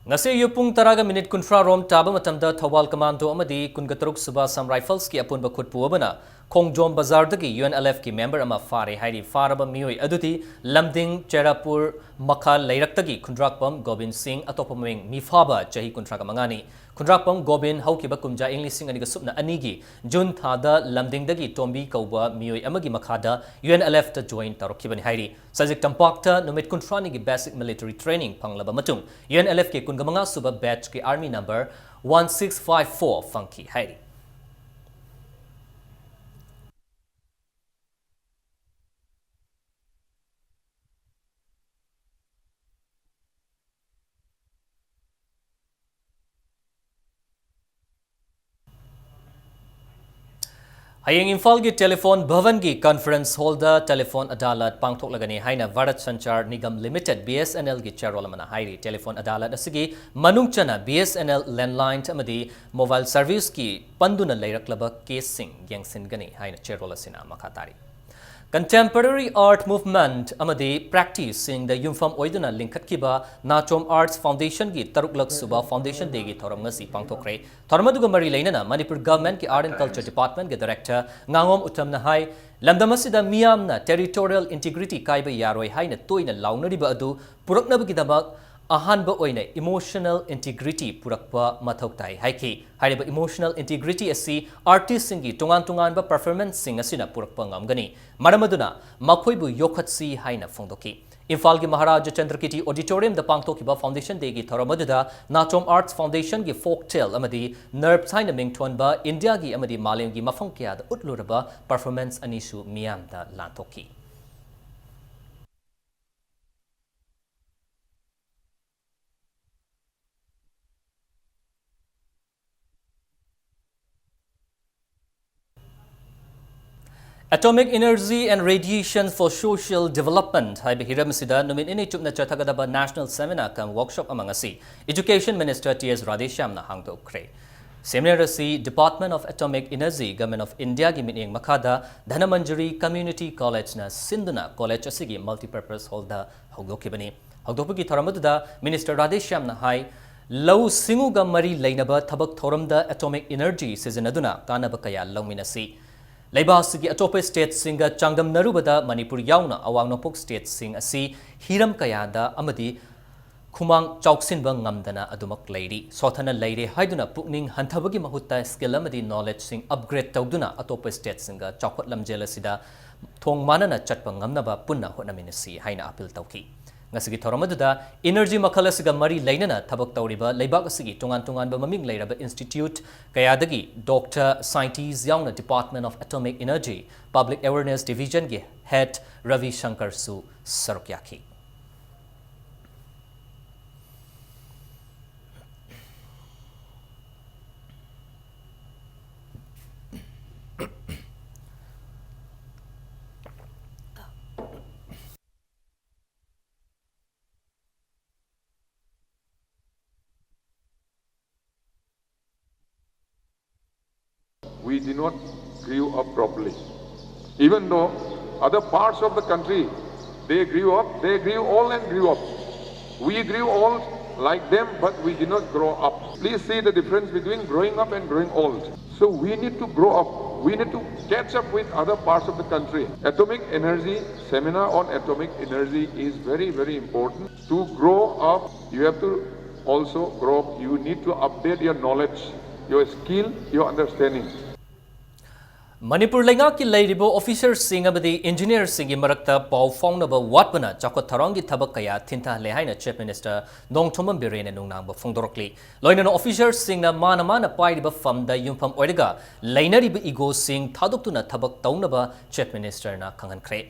ꯉꯁꯤ ꯑꯌꯨꯛ ꯄꯨꯡ ꯇꯔꯥꯒ minute ꯀꯨꯟꯊ꯭ꯔꯥ ꯔꯣꯝ ꯇꯥꯕ ꯃꯇꯝꯗ ꯊꯧꯕꯥꯜ Commando ꯑꯃꯗꯤ ꯀꯨꯟꯒ ꯇꯔꯨꯛ ꯁꯨꯕ Assam Rifles ꯀꯤ ꯑꯄꯨꯟꯕ ꯈꯨꯠꯄꯨ ꯑꯃꯅ ꯈꯣꯡꯖꯣꯝ ꯕꯖꯥꯔꯗꯒꯤ UNLF ꯀꯤ member ꯑꯃ ꯐꯥꯔꯦ ꯍꯥꯏꯔꯤ꯫ ꯐꯥꯔꯕ ꯃꯤꯑꯣꯏ ꯑꯗꯨꯗꯤ ꯂꯝꯗꯤꯡ ꯆꯦꯔꯥꯄꯨꯔ ꯃꯈꯥ ꯂꯩꯔꯛꯇꯒꯤ ꯈꯨꯟꯗ꯭ꯔꯥꯛꯄꯝ ꯒꯣꯕꯤꯟ ꯁꯤꯡ, ꯑꯇꯣꯞꯄ ꯃꯃꯤꯡ ꯃꯤꯐꯥꯕ, ꯆꯍꯤ ꯀꯨꯟꯊ꯭ꯔꯥꯒ ꯃꯉꯥꯅꯤ꯫ ꯈꯨꯟꯗ꯭ꯔꯥꯛꯄꯝ ꯒꯣꯕꯤꯟ ꯍꯧꯈꯤꯕ ꯀꯨꯝꯖꯥ ꯏꯪ ꯂꯤꯁꯤꯡ ꯑꯅꯤꯒ ꯁꯨꯞꯅ ꯑꯅꯤꯒꯤ June ꯊꯥꯗ ꯂꯝꯗꯤꯡꯗꯒꯤ ꯇꯣꯝꯕꯤ ꯀꯧꯕ ꯃꯤꯑꯣꯏ ꯑꯃꯒꯤ ꯃꯈꯥꯗ UNLF ꯇ join ꯇꯧꯔꯛꯈꯤꯕꯅꯤ ꯍꯥꯏꯔꯤ꯫ ꯁꯖꯤꯛ ꯇꯝꯄꯥꯛꯇ ꯅꯨꯃꯤꯠ ꯀꯨꯟꯊ꯭ꯔꯥꯅꯤꯒꯤ basic military training ꯐꯪꯂꯕ ꯃꯇꯨꯡ UNLF ꯀꯤ ꯀꯨꯟꯒ ꯃꯉꯥ ꯁꯨꯕ batch ꯀꯤ army number one six five four ꯐꯪꯈꯤ ꯍꯥꯏꯔꯤ꯫ ꯍꯌꯦꯡ ꯏꯝꯐꯥꯜꯒꯤ ꯇꯦꯂꯤꯐꯣꯟ ꯚꯕꯟꯒꯤ conference hall ꯗ ꯇꯦꯂꯤꯐꯣꯟ ꯑꯗꯥꯂꯠ ꯄꯥꯡꯊꯣꯛꯂꯒꯅꯤ ꯍꯥꯏꯅ ꯚꯥꯔꯠ ꯁꯟꯆꯥꯔ ꯅꯤꯒꯝ ꯂꯤꯃꯤꯇꯦꯗ, BSNL ꯒꯤ ꯆꯦꯔꯣꯜ ꯑꯃꯅ ꯍꯥꯏꯔꯤ꯫ ꯇꯦꯂꯤꯐꯣꯟ ꯑꯗꯥꯂꯠ ꯑꯁꯤꯒꯤ ꯃꯅꯨꯡ ꯆꯟꯅ BSNL landline ꯑꯃꯗꯤ mobile service ꯀꯤ ꯄꯟꯗꯨꯅ ꯂꯩꯔꯛꯂꯕ case ꯁꯤꯡ ꯌꯦꯡꯁꯤꯟꯒꯅꯤ ꯍꯥꯏꯅ ꯆꯦꯔꯣꯜ ꯑꯁꯤꯅ ꯃꯈꯥ ꯇꯥꯔꯤ꯫ Contemporary art movement ꯑꯃꯗꯤ practice ꯁꯤꯡꯗ ꯌꯨꯝꯐꯝ ꯑꯣꯏꯗꯨꯅ ꯂꯤꯡꯈꯠꯈꯤꯕ ꯅꯥꯆꯣꯝ Arts Foundation ꯒꯤ ꯇꯔꯨꯛꯂꯛ ꯁꯨꯕ Foundation Day ꯒꯤ ꯊꯧꯔꯝ ꯉꯁꯤ ꯄꯥꯡꯊꯣꯛꯈ꯭ꯔꯦ꯫ ꯊꯧꯔꯝ ꯑꯗꯨꯒ ꯃꯔꯤ ꯂꯩꯅꯅ ꯃꯅꯤꯄꯨꯔ Government ꯀꯤ Art and Culture Department ꯀꯤ Director ꯉꯥꯉꯣꯝ ꯎꯇꯝꯅ ꯍꯥꯏ, ꯂꯝꯗꯝ ꯑꯁꯤꯗ ꯃꯤꯌꯥꯝꯅ territorial integrity ꯀꯥꯏꯕ ꯌꯥꯔꯣꯏ ꯍꯥꯏꯅ ꯇꯣꯏꯅ ꯂꯥꯎꯅꯔꯤꯕ ꯑꯗꯨ ꯄꯨꯔꯛꯅꯕꯒꯤꯗꯃꯛ ꯑꯍꯥꯟꯕ ꯑꯣꯏꯅ emotional integrity ꯄꯨꯔꯛꯄ ꯃꯊꯧ ꯇꯥꯏ ꯍꯥꯏꯈꯤ꯫ ꯍꯥꯏꯔꯤꯕ emotional integrity ꯑꯁꯤ artist ꯁꯤꯡꯒꯤ ꯇꯣꯉꯥꯟ ꯇꯣꯉꯥꯟꯕ performance ꯁꯤꯡ ꯑꯁꯤꯅ ꯄꯨꯔꯛꯄ ꯉꯝꯒꯅꯤ꯫ ꯃꯔꯝ ꯑꯗꯨꯅ ꯃꯈꯣꯏꯕꯨ ꯌꯣꯛꯈꯠꯁꯤ ꯍꯥꯏꯅ ꯐꯣꯡꯗꯣꯛꯈꯤ꯫ ꯏꯝꯐꯥꯜꯒꯤ ꯃꯍꯥꯔꯥꯖ ꯆꯟꯗ꯭ꯔꯀꯤꯇꯤ Auditorium ꯗ ꯄꯥꯡꯊꯣꯛꯈꯤꯕ Foundation Day ꯒꯤ ꯊꯧꯔꯝ ꯑꯗꯨꯗ ꯅꯥꯆꯣꯝ Arts Foundation ꯒꯤ folk tale ꯑꯃꯗꯤ NURBS ꯍꯥꯏꯅ ꯃꯤꯡꯊꯣꯟꯕ ꯏꯟꯗꯤꯌꯥꯒꯤ ꯑꯃꯗꯤ ꯃꯥꯂꯦꯝꯒꯤ ꯃꯐꯝ ꯀꯌꯥꯗ ꯎꯠꯂꯨꯔꯕ performance ꯑꯅꯤꯁꯨ ꯃꯤꯌꯥꯝꯗ ꯂꯥꯟꯊꯣꯛꯈꯤ꯫ Atomic Energy and Radiation for Social Development ꯍꯥꯏꯕ ꯍꯤꯔꯝ ꯑꯁꯤꯗ ꯅꯨꯃꯤꯠ ꯅꯤꯅꯤ ꯆꯨꯞꯅ ꯆꯠꯊꯒꯗꯕ National Seminar cum Workshop ꯑꯃ ꯉꯁꯤ Education Minister T S ꯔꯥꯙꯦꯁ꯭ꯌꯥꯝꯅ ꯍꯥꯡꯗꯣꯛꯈ꯭ꯔꯦ꯫ Seminar ꯑꯁꯤ Department of Atomic Energy, Government of Indiaꯒꯤ ꯃꯤꯠꯌꯦꯡ ꯃꯈꯥꯗ ꯙꯅꯃꯟꯖꯨꯔꯤ Community Collegeꯅ ꯁꯤꯟꯗꯨꯅ college ꯑꯁꯤꯒꯤ multipurpose hallꯗ ꯍꯧꯗꯣꯛꯈꯤꯕꯅꯤ꯫ ꯍꯧꯗꯣꯛꯄꯒꯤ ꯊꯧꯔꯝ ꯑꯗꯨꯗ Minister ꯔꯥꯙꯦꯁ꯭ꯌꯥꯝꯅ ꯍꯥꯏ, ꯂꯧꯎ ꯁꯤꯡꯎꯒ ꯃꯔꯤ ꯂꯩꯅꯕ ꯊꯕꯛ ꯊꯧꯔꯝꯗ atomic energy ꯁꯤꯖꯤꯟꯅꯗꯨꯅ ꯀꯥꯟꯅꯕ ꯀꯌꯥ ꯂꯧꯃꯤꯟꯅꯁꯤ꯫ ꯂꯩꯕꯥꯛ ꯑꯁꯤꯒꯤ ꯑꯇꯣꯞꯄ stateꯁꯤꯡꯒ ꯆꯥꯡꯗꯝꯅꯔꯨꯕꯗ ꯃꯅꯤꯄꯨꯔ ꯌꯥꯎꯅ ꯑꯋꯥꯡ ꯅꯣꯡꯄꯣꯛ stateꯁꯤꯡ ꯑꯁꯤ ꯍꯤꯔꯝ ꯀꯌꯥꯗ ꯑꯃꯗꯤ ꯈꯨꯃꯥꯡ ꯆꯥꯎꯁꯤꯟꯕ ꯉꯝꯗꯅ ꯑꯗꯨꯃꯛ ꯂꯩꯔꯤ꯫ ꯁꯣꯠꯊꯅ ꯂꯩꯔꯦ ꯍꯥꯏꯗꯨꯅ ꯄꯨꯛꯅꯤꯡ ꯍꯟꯊꯕꯒꯤ ꯃꯍꯨꯠꯇ skill ꯑꯃꯗꯤ knowledgeꯁꯤꯡ upgrade ꯇꯧꯗꯨꯅ ꯑꯇꯣꯞꯄ stateꯁꯤꯡꯒ ꯆꯥꯎꯈꯠ ꯂꯝꯖꯦꯜ ꯑꯁꯤꯗ ꯊꯣꯡ ꯃꯥꯟꯅꯅ ꯆꯠꯄ ꯉꯝꯅꯕ ꯄꯨꯟꯅ ꯍꯣꯠꯅꯃꯤꯟꯅꯁꯤ ꯍꯥꯏꯅ appeal ꯇꯧꯈꯤ꯫ ꯉꯁꯤꯒꯤ ꯊꯧꯔꯝ ꯑꯗꯨꯗ energy ꯃꯈꯜ ꯑꯁꯤꯒ ꯃꯔꯤ ꯂꯩꯅꯅ ꯊꯕꯛ ꯇꯧꯔꯤꯕ ꯂꯩꯕꯥꯛ ꯑꯁꯤꯒꯤ ꯇꯣꯉꯥꯟ ꯇꯣꯉꯥꯟꯕ ꯃꯃꯤꯡ ꯂꯩꯔꯕ institute ꯀꯌꯥꯗꯒꯤ doctor, scientist ꯌꯥꯎꯅ Department of Atomic Energy Public Awareness Divisionꯒꯤ head Ravi ꯁꯪꯀꯔꯁꯨ ꯁꯔꯨꯛ ꯌꯥꯈꯤ꯫ We did not grew up properly. Even though other parts of the country, they grew up, they grew old and grew up. We grew old like them, but we did not grow up. Please see the difference between growing up and growing old. So we need to grow up. We need to catch up with other parts of the country. Atomic energy, seminar on atomic energy is very, very important. To grow up, you have to also grow up. You need to update your knowledge, your skill, your understanding. Manipur ꯂꯩꯉꯥꯛꯀꯤ ꯂꯩꯔꯤꯕ officerꯁꯤꯡ ꯑꯃꯗꯤ engineerꯁꯤꯡꯒꯤ ꯃꯔꯛꯇ ꯄꯥꯎ ꯐꯥꯎꯅꯕ ꯋꯥꯠꯄꯅ ꯆꯥꯎꯈꯠ ꯊꯧꯔꯥꯡꯒꯤ ꯊꯕꯛ ꯀꯌꯥ ꯊꯤꯟꯊꯍꯜꯂꯦ ꯍꯥꯏꯅ Chief Minister ꯅꯣꯡꯊꯣꯝꯕꯝ ꯕꯤꯔꯦꯟꯅ ꯅꯨꯡꯅꯥꯡꯕ ꯐꯣꯡꯗꯣꯔꯛꯂꯤ꯫ ꯂꯣꯏꯅꯅ officerꯁꯤꯡꯅ ꯃꯥꯅ ꯃꯥꯅ ꯄꯥꯏꯔꯤꯕ ꯐꯝꯗ ꯌꯨꯝꯐꯝ ꯑꯣꯏꯔꯒ ꯂꯩꯅꯔꯤꯕ egoꯁꯤꯡ ꯊꯥꯗꯣꯛꯇꯨꯅ ꯊꯕꯛ ꯇꯧꯅꯕ Chief Ministerꯅ ꯈꯪꯍꯟꯈ꯭ꯔꯦ꯫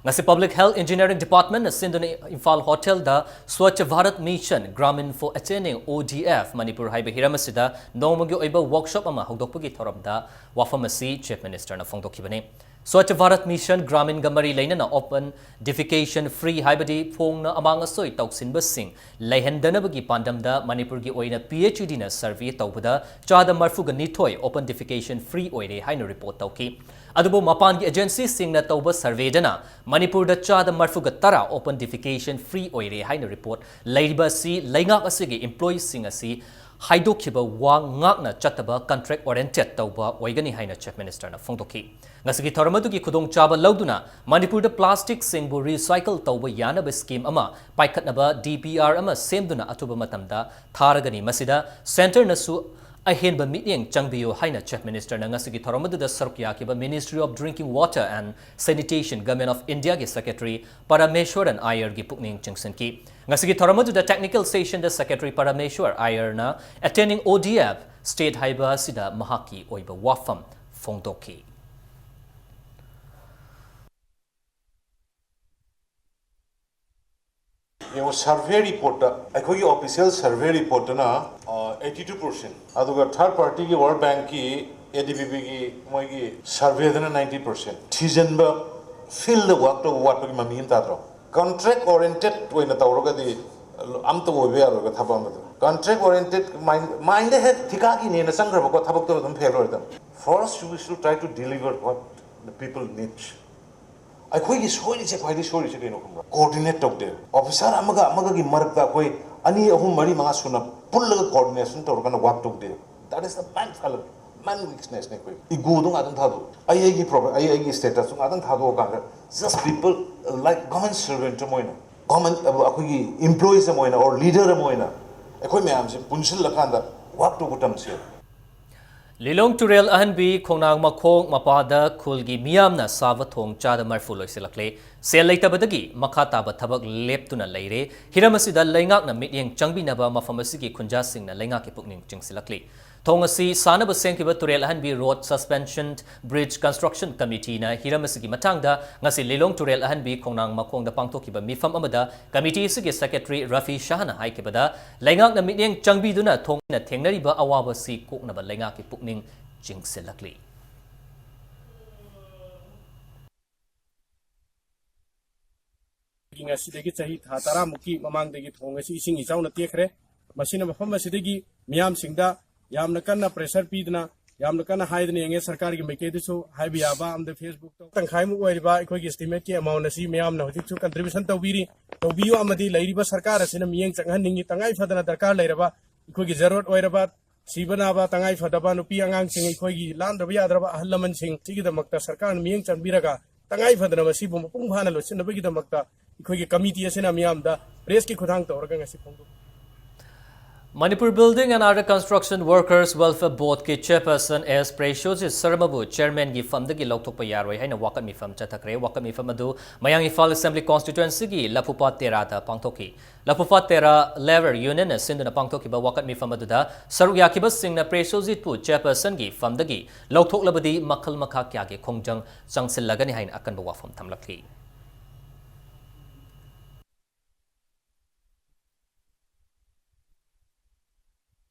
ꯉꯁꯤ Public Health Engineering Departmentꯅ ꯁꯤꯟꯗꯨꯅ ꯏꯝꯐꯥꯜ ꯍꯣꯇꯦꯜꯗ Swachh Bharat Mission Gramin for Attaining O D F Manipur ꯍꯥꯏꯕ ꯍꯤꯔꯝ ꯑꯁꯤꯗ ꯅꯣꯡꯃꯒꯤ ꯑꯣꯏꯕ workshop ꯑꯃ ꯍꯧꯗꯣꯛꯄꯒꯤ ꯊꯧꯔꯝꯗ ꯋꯥꯐꯝ ꯑꯁꯤ Chief Ministerꯅ ꯐꯣꯡꯗꯣꯛꯈꯤꯕꯅꯤ꯫ Swachh Bharat Mission Graminꯒ ꯃꯔꯤ ꯂꯩꯅꯅ open defecation free, ꯍꯥꯏꯕꯗꯤ ꯐꯣꯡꯅ ꯑꯃꯥꯡ ꯑꯁꯣꯏ ꯇꯧꯁꯤꯟꯕꯁꯤꯡ ꯂꯩꯍꯟꯗꯅꯕꯒꯤ ꯄꯥꯟꯗꯝꯗ ꯃꯅꯤꯄꯨꯔꯒꯤ ꯑꯣꯏꯅ P H E Dꯅ survey ꯇꯧꯕꯗ ꯆꯥꯗ ꯃꯔꯐꯨꯒ ꯅꯤꯊꯣꯏ open defecation free ꯑꯣꯏꯔꯦ ꯍꯥꯏꯅ report ꯇꯧꯈꯤ꯫ ꯑꯗꯨꯕꯨ ꯃꯄꯥꯟꯒꯤ agencyꯁꯤꯡꯅ ꯇꯧꯕ surveyꯗꯅ ꯃꯅꯤꯄꯨꯔꯗ ꯆꯥꯗ ꯃꯔꯐꯨꯒ ꯇꯔꯥ open defecation free ꯑꯣꯏꯔꯦ ꯍꯥꯏꯅ report ꯂꯩꯔꯤꯕ ꯑꯁꯤ ꯂꯩꯉꯥꯛ ꯑꯁꯤꯒꯤ employeeꯁꯤꯡ ꯑꯁꯤ ꯍꯥꯏꯗꯣꯛꯈꯤꯕ ꯋꯥ ꯉꯥꯛꯅ ꯆꯠꯇꯕ, contract oriented ꯇꯧꯕ ꯑꯣꯏꯒꯅꯤ ꯍꯥꯏꯅ Chief Ministerꯅ ꯐꯣꯡꯗꯣꯛꯈꯤ꯫ ꯉꯁꯤꯒꯤ ꯊꯧꯔꯝ ꯑꯗꯨꯒꯤ ꯈꯨꯗꯣꯡꯆꯥꯕ ꯂꯧꯗꯨꯅ ꯃꯅꯤꯄꯨꯔꯗ plasticꯁꯤꯡꯕꯨ recycle ꯇꯧꯕ ꯌꯥꯅꯕ scheme ꯑꯃ ꯄꯥꯏꯈꯠꯅꯕ D P R ꯑꯃ ꯁꯦꯝꯗꯨꯅ ꯑꯊꯨꯕ ꯃꯇꯝꯗ ꯊꯥꯔꯒꯅꯤ꯫ ꯃꯁꯤꯗ centreꯅꯁꯨ ꯑꯍꯦꯟꯕ ꯃꯤꯠꯌꯦꯡ ꯆꯪꯕꯤꯌꯨ ꯍꯥꯏꯅ Chief Ministerꯅ ꯉꯁꯤꯒꯤ ꯊꯧꯔꯝ ꯑꯗꯨꯗ ꯁꯔꯨꯛ ꯌꯥꯈꯤꯕ Ministry of Drinking Water and Sanitation, Government of Indiaꯒꯤ Secretary Parameswaran ꯑꯥꯌꯔꯒꯤ ꯄꯨꯛꯅꯤꯡ ꯆꯤꯡꯁꯤꯟꯈꯤ꯫ ꯉꯁꯤꯒꯤ ꯊꯧꯔꯝ ꯑꯗꯨꯗ technical sessionꯗ Secretary ꯄꯔꯃꯦꯁ꯭ꯋꯔ ꯑꯥꯌꯔꯅ attending O D F state ꯍꯥꯏꯕ ꯑꯁꯤꯗ ꯃꯍꯥꯛꯀꯤ ꯑꯣꯏꯕ ꯋꯥꯐꯝ ꯐꯣꯡꯗꯣꯛꯈꯤ꯫ ꯌꯦꯡꯉꯣ, survey reportꯇ, ꯑꯩꯈꯣꯏꯒꯤ official survey reportꯇꯅ, ꯑ, eighty two percent, ꯑꯗꯨꯒ third partyꯒꯤ World Bankꯀꯤ, A D B Bꯒꯤ ꯃꯣꯏꯒꯤ surveyꯗꯅ ninety percent꯫ ꯊꯤꯖꯤꯟꯕ, fieldꯗ work ꯇꯧꯕ ꯋꯥꯠꯄꯒꯤ ꯃꯃꯤ ꯑꯃ ꯇꯥꯗ꯭ꯔꯣ? Contract oriented ꯑꯣꯏꯅ ꯇꯧꯔꯒꯗꯤ ꯑꯝꯇ ꯑꯣꯏꯕ ꯌꯥꯔꯣꯏꯕ ꯊꯕꯛ ꯑꯃꯗ꯫ Contract oriented mind, mindꯗ ꯍꯦꯛ ꯊꯤꯀꯥꯒꯤꯅꯦꯅ ꯆꯪꯈ꯭ꯔꯕꯀꯣ, ꯊꯕꯛꯇꯣ ꯑꯗꯨꯝ fail ꯑꯣꯏꯔꯗꯝ꯫ First, we should try to deliver what the people need. ꯑꯩꯈꯣꯏꯒꯤ ꯁꯣꯏꯔꯤꯁꯦ, ꯈ꯭ꯋꯥꯏꯗꯒꯤ ꯁꯣꯏꯔꯤꯁꯦ ꯀꯩꯅꯣ ꯈꯪꯕ꯭ꯔꯥ? Coordinate ꯇꯧꯗꯦ꯫ Officer ꯑꯃꯒ ꯑꯃꯒꯒꯤ ꯃꯔꯛꯇ ꯑꯩꯈꯣꯏ ꯑꯅꯤ, ꯑꯍꯨꯝ, ꯃꯔꯤ, ꯃꯉꯥ ꯁꯨꯅ ꯄꯨꯜꯂꯒ coordination ꯇꯧꯔꯀꯥꯟꯗ work ꯇꯧꯗꯦ꯫ That is the main failure, main weaknessꯅꯦ ꯑꯩꯈꯣꯏ꯫ Egoꯗꯣ ꯉꯥꯛꯇꯪ ꯊꯥꯗꯣꯛꯑꯣ꯫ ꯑꯩ ꯑꯩꯒꯤ problem, ꯑꯩ ꯑꯩꯒꯤ statusꯇꯣ ꯉꯥꯛꯇꯪ ꯊꯥꯗꯣꯛꯑꯀꯥꯟꯗ, just people like government servant ꯑꯃ ꯑꯣꯏꯅ, government, ꯑꯩꯈꯣꯏꯒꯤ employees ꯑꯃ ꯑꯣꯏꯅ, or leader ꯑꯃ ꯑꯣꯏꯅ ꯑꯩꯈꯣꯏ ꯃꯌꯥꯝꯁꯦ ꯄꯨꯟꯁꯤꯜꯂꯀꯥꯟꯗ work ꯇꯧꯕ ꯇꯝꯁꯦ꯫ ꯂꯤꯂꯣꯡ ꯇꯨꯔꯦꯜ ꯑꯍꯟꯕꯤ ꯈꯣꯡꯅꯥꯡ ꯃꯈꯣꯡ ꯃꯄꯥꯗ ꯈꯨꯜꯒꯤ ꯃꯤꯌꯥꯝꯅ ꯁꯥꯕ ꯊꯣꯡ ꯆꯥꯗ ꯃꯔꯐꯨ ꯂꯣꯏꯁꯤꯜꯂꯛꯂꯦ꯫ ꯁꯦꯜ ꯂꯩꯇꯕꯗꯒꯤ ꯃꯈꯥ ꯇꯥꯕ ꯊꯕꯛ ꯂꯦꯞꯇꯨꯅ ꯂꯩꯔꯦ꯫ ꯍꯤꯔꯝ ꯑꯁꯤꯗ ꯂꯩꯉꯥꯛꯅ ꯃꯤꯠꯌꯦꯡ ꯆꯪꯕꯤꯅꯕ ꯃꯐꯝ ꯑꯁꯤꯒꯤ ꯈꯨꯟꯖꯥꯁꯤꯡꯅ ꯂꯩꯉꯥꯛꯀꯤ ꯄꯨꯛꯅꯤꯡ ꯆꯤꯡꯁꯤꯜꯂꯛꯂꯤ꯫ ꯊꯣꯡ ꯑꯁꯤ ꯁꯥꯅꯕ ꯁꯦꯝꯈꯤꯕ ꯇꯨꯔꯦꯜ ꯑꯍꯟꯕꯤ Road Suspension Bridge Construction Committeeꯅ ꯍꯤꯔꯝ ꯑꯁꯤꯒꯤ ꯃꯇꯥꯡꯗ ꯉꯁꯤ ꯂꯤꯂꯣꯡ ꯇꯨꯔꯦꯜ ꯑꯍꯟꯕꯤ ꯈꯣꯡꯅꯥꯡ ꯃꯈꯣꯡꯗ ꯄꯥꯡꯊꯣꯛꯈꯤꯕ ꯃꯤꯐꯝ ꯑꯃꯗ committee ꯑꯁꯤꯒꯤ secretary ꯔꯐꯤ ꯁꯍꯥꯅ ꯍꯥꯏꯈꯤꯕꯗ, ꯂꯩꯉꯥꯛꯅ ꯃꯤꯠꯌꯦꯡ ꯆꯪꯕꯤꯗꯨꯅ ꯊꯣꯡꯅ ꯊꯦꯡꯅꯔꯤꯕ ꯑꯋꯥꯕ ꯑꯁꯤ ꯀꯣꯛꯅꯕ ꯂꯩꯉꯥꯛꯀꯤ ꯄꯨꯛꯅꯤꯡ ꯆꯤꯡꯁꯤꯜꯂꯛꯂꯤ꯫ ꯉꯁꯤꯗꯒꯤ ꯆꯍꯤ ꯊꯥ ꯇꯔꯥꯃꯨꯛꯀꯤ ꯃꯃꯥꯡꯗꯒꯤ ꯊꯣꯡ ꯑꯁꯤ ꯏꯁꯤꯡ ꯏꯆꯥꯎꯅ ꯇꯦꯛꯈ꯭ꯔꯦ꯫ ꯃꯁꯤꯅ ꯃꯐꯝ ꯑꯁꯤꯗꯒꯤ ꯃꯤꯌꯥꯝꯁꯤꯡꯗ ꯌꯥꯝꯅ ꯀꯟꯅ pressure ꯄꯤꯗꯨꯅ, ꯌꯥꯝꯅ ꯀꯟꯅ ꯍꯥꯏꯗꯨꯅ ꯌꯦꯡꯉꯦ꯫ ꯁꯔꯀꯥꯔꯒꯤ ꯃꯥꯏꯀꯩꯗꯁꯨ ꯍꯥꯏꯕ ꯌꯥꯕ ꯑꯃꯗꯤ Facebook ꯇ ꯇꯪꯈꯥꯏꯃꯨꯛ ꯑꯣꯏꯔꯤꯕ ꯑꯩꯈꯣꯏꯒꯤ estimate ꯀꯤ amount ꯑꯁꯤ ꯃꯤꯌꯥꯝꯅ ꯍꯧꯖꯤꯛꯁꯨ contribution ꯇꯧꯕꯤꯔꯤ, ꯇꯧꯕꯤꯌꯨ, ꯑꯃꯗꯤ ꯂꯩꯔꯤꯕ ꯁꯔꯀꯥꯔ ꯑꯁꯤꯅ ꯃꯤꯠꯌꯦꯡ ꯆꯪꯍꯟꯅꯤꯡꯏ꯫ ꯇꯉꯥꯏ ꯐꯗꯅ ꯗꯔꯀꯥꯔ ꯂꯩꯔꯕ ꯑꯩꯈꯣꯏꯒꯤ ꯖꯔꯨꯔꯠ ꯑꯣꯏꯔꯕ, ꯁꯤꯕ ꯅꯥꯕ, ꯇꯉꯥꯏ ꯐꯗꯕ ꯅꯨꯄꯤ ꯑꯉꯥꯡꯁꯤꯡ, ꯑꯩꯈꯣꯏꯒꯤ ꯂꯥꯟꯗꯕ ꯌꯥꯗ꯭ꯔꯕ ꯑꯍꯜ ꯂꯃꯟꯁꯤꯡ ꯁꯤꯒꯤꯗꯃꯛꯇ ꯁꯔꯀꯥꯔꯅ ꯃꯤꯠꯌꯦꯡ ꯆꯪꯕꯤꯔꯒ ꯇꯉꯥꯏ ꯐꯗꯅ ꯃꯁꯤꯕꯨ ꯃꯄꯨꯡ ꯐꯥꯅ ꯂꯣꯏꯁꯤꯟꯅꯕꯒꯤꯗꯃꯛꯇ ꯑꯩꯈꯣꯏꯒꯤ committee ꯑꯁꯤꯅ ꯃꯤꯌꯥꯝꯗ press ꯀꯤ ꯈꯨꯠꯊꯥꯡ ꯇꯧꯔꯒ ꯉꯁꯤ ꯐꯣꯡꯗꯣꯛ Manipur Building and Under Construction Workers Welfare Board ꯀꯤ chairperson S ꯄ꯭ꯔꯦꯁꯣꯖꯤꯠ ꯁꯔꯃꯕꯨ chairman ꯒꯤ ꯐꯝꯗꯒꯤ ꯂꯧꯊꯣꯛꯄ ꯌꯥꯔꯣꯏ ꯍꯥꯏꯅ ꯋꯥꯀꯠ ꯃꯤꯐꯝ ꯆꯠꯊꯈ꯭ꯔꯦ꯫ ꯋꯥꯀꯠ ꯃꯤꯐꯝ ꯑꯗꯨ ꯃꯌꯥꯡ ꯏꯝꯐꯥꯜ assembly constituency ꯒꯤ ꯂꯐꯨꯄꯥꯠ ꯇꯦꯔꯥꯗ ꯄꯥꯡꯊꯣꯛꯈꯤ꯫ ꯂꯐꯨꯄꯥꯠ ꯇꯦꯔꯥ Labour Union ꯅ ꯁꯤꯟꯗꯨꯅ ꯄꯥꯡꯊꯣꯛꯈꯤꯕ ꯋꯥꯀꯠ ꯃꯤꯐꯝ ꯑꯗꯨꯗ ꯁꯔꯨꯛ ꯌꯥꯈꯤꯕꯁꯤꯡꯅ ꯄ꯭ꯔꯦꯁꯣꯖꯤꯠꯄꯨ chairperson ꯒꯤ ꯐꯝꯗꯒꯤ ꯂꯧꯊꯣꯛꯂꯕꯗꯤ ꯃꯈꯜ ꯃꯈꯥ ꯀꯌꯥꯒꯤ ꯈꯣꯡꯖꯪ ꯆꯪꯁꯤꯜꯂꯒꯅꯤ ꯍꯥꯏꯅ ꯑꯀꯟꯕ ꯋꯥꯐꯝ ꯊꯝꯂꯛꯈꯤ꯫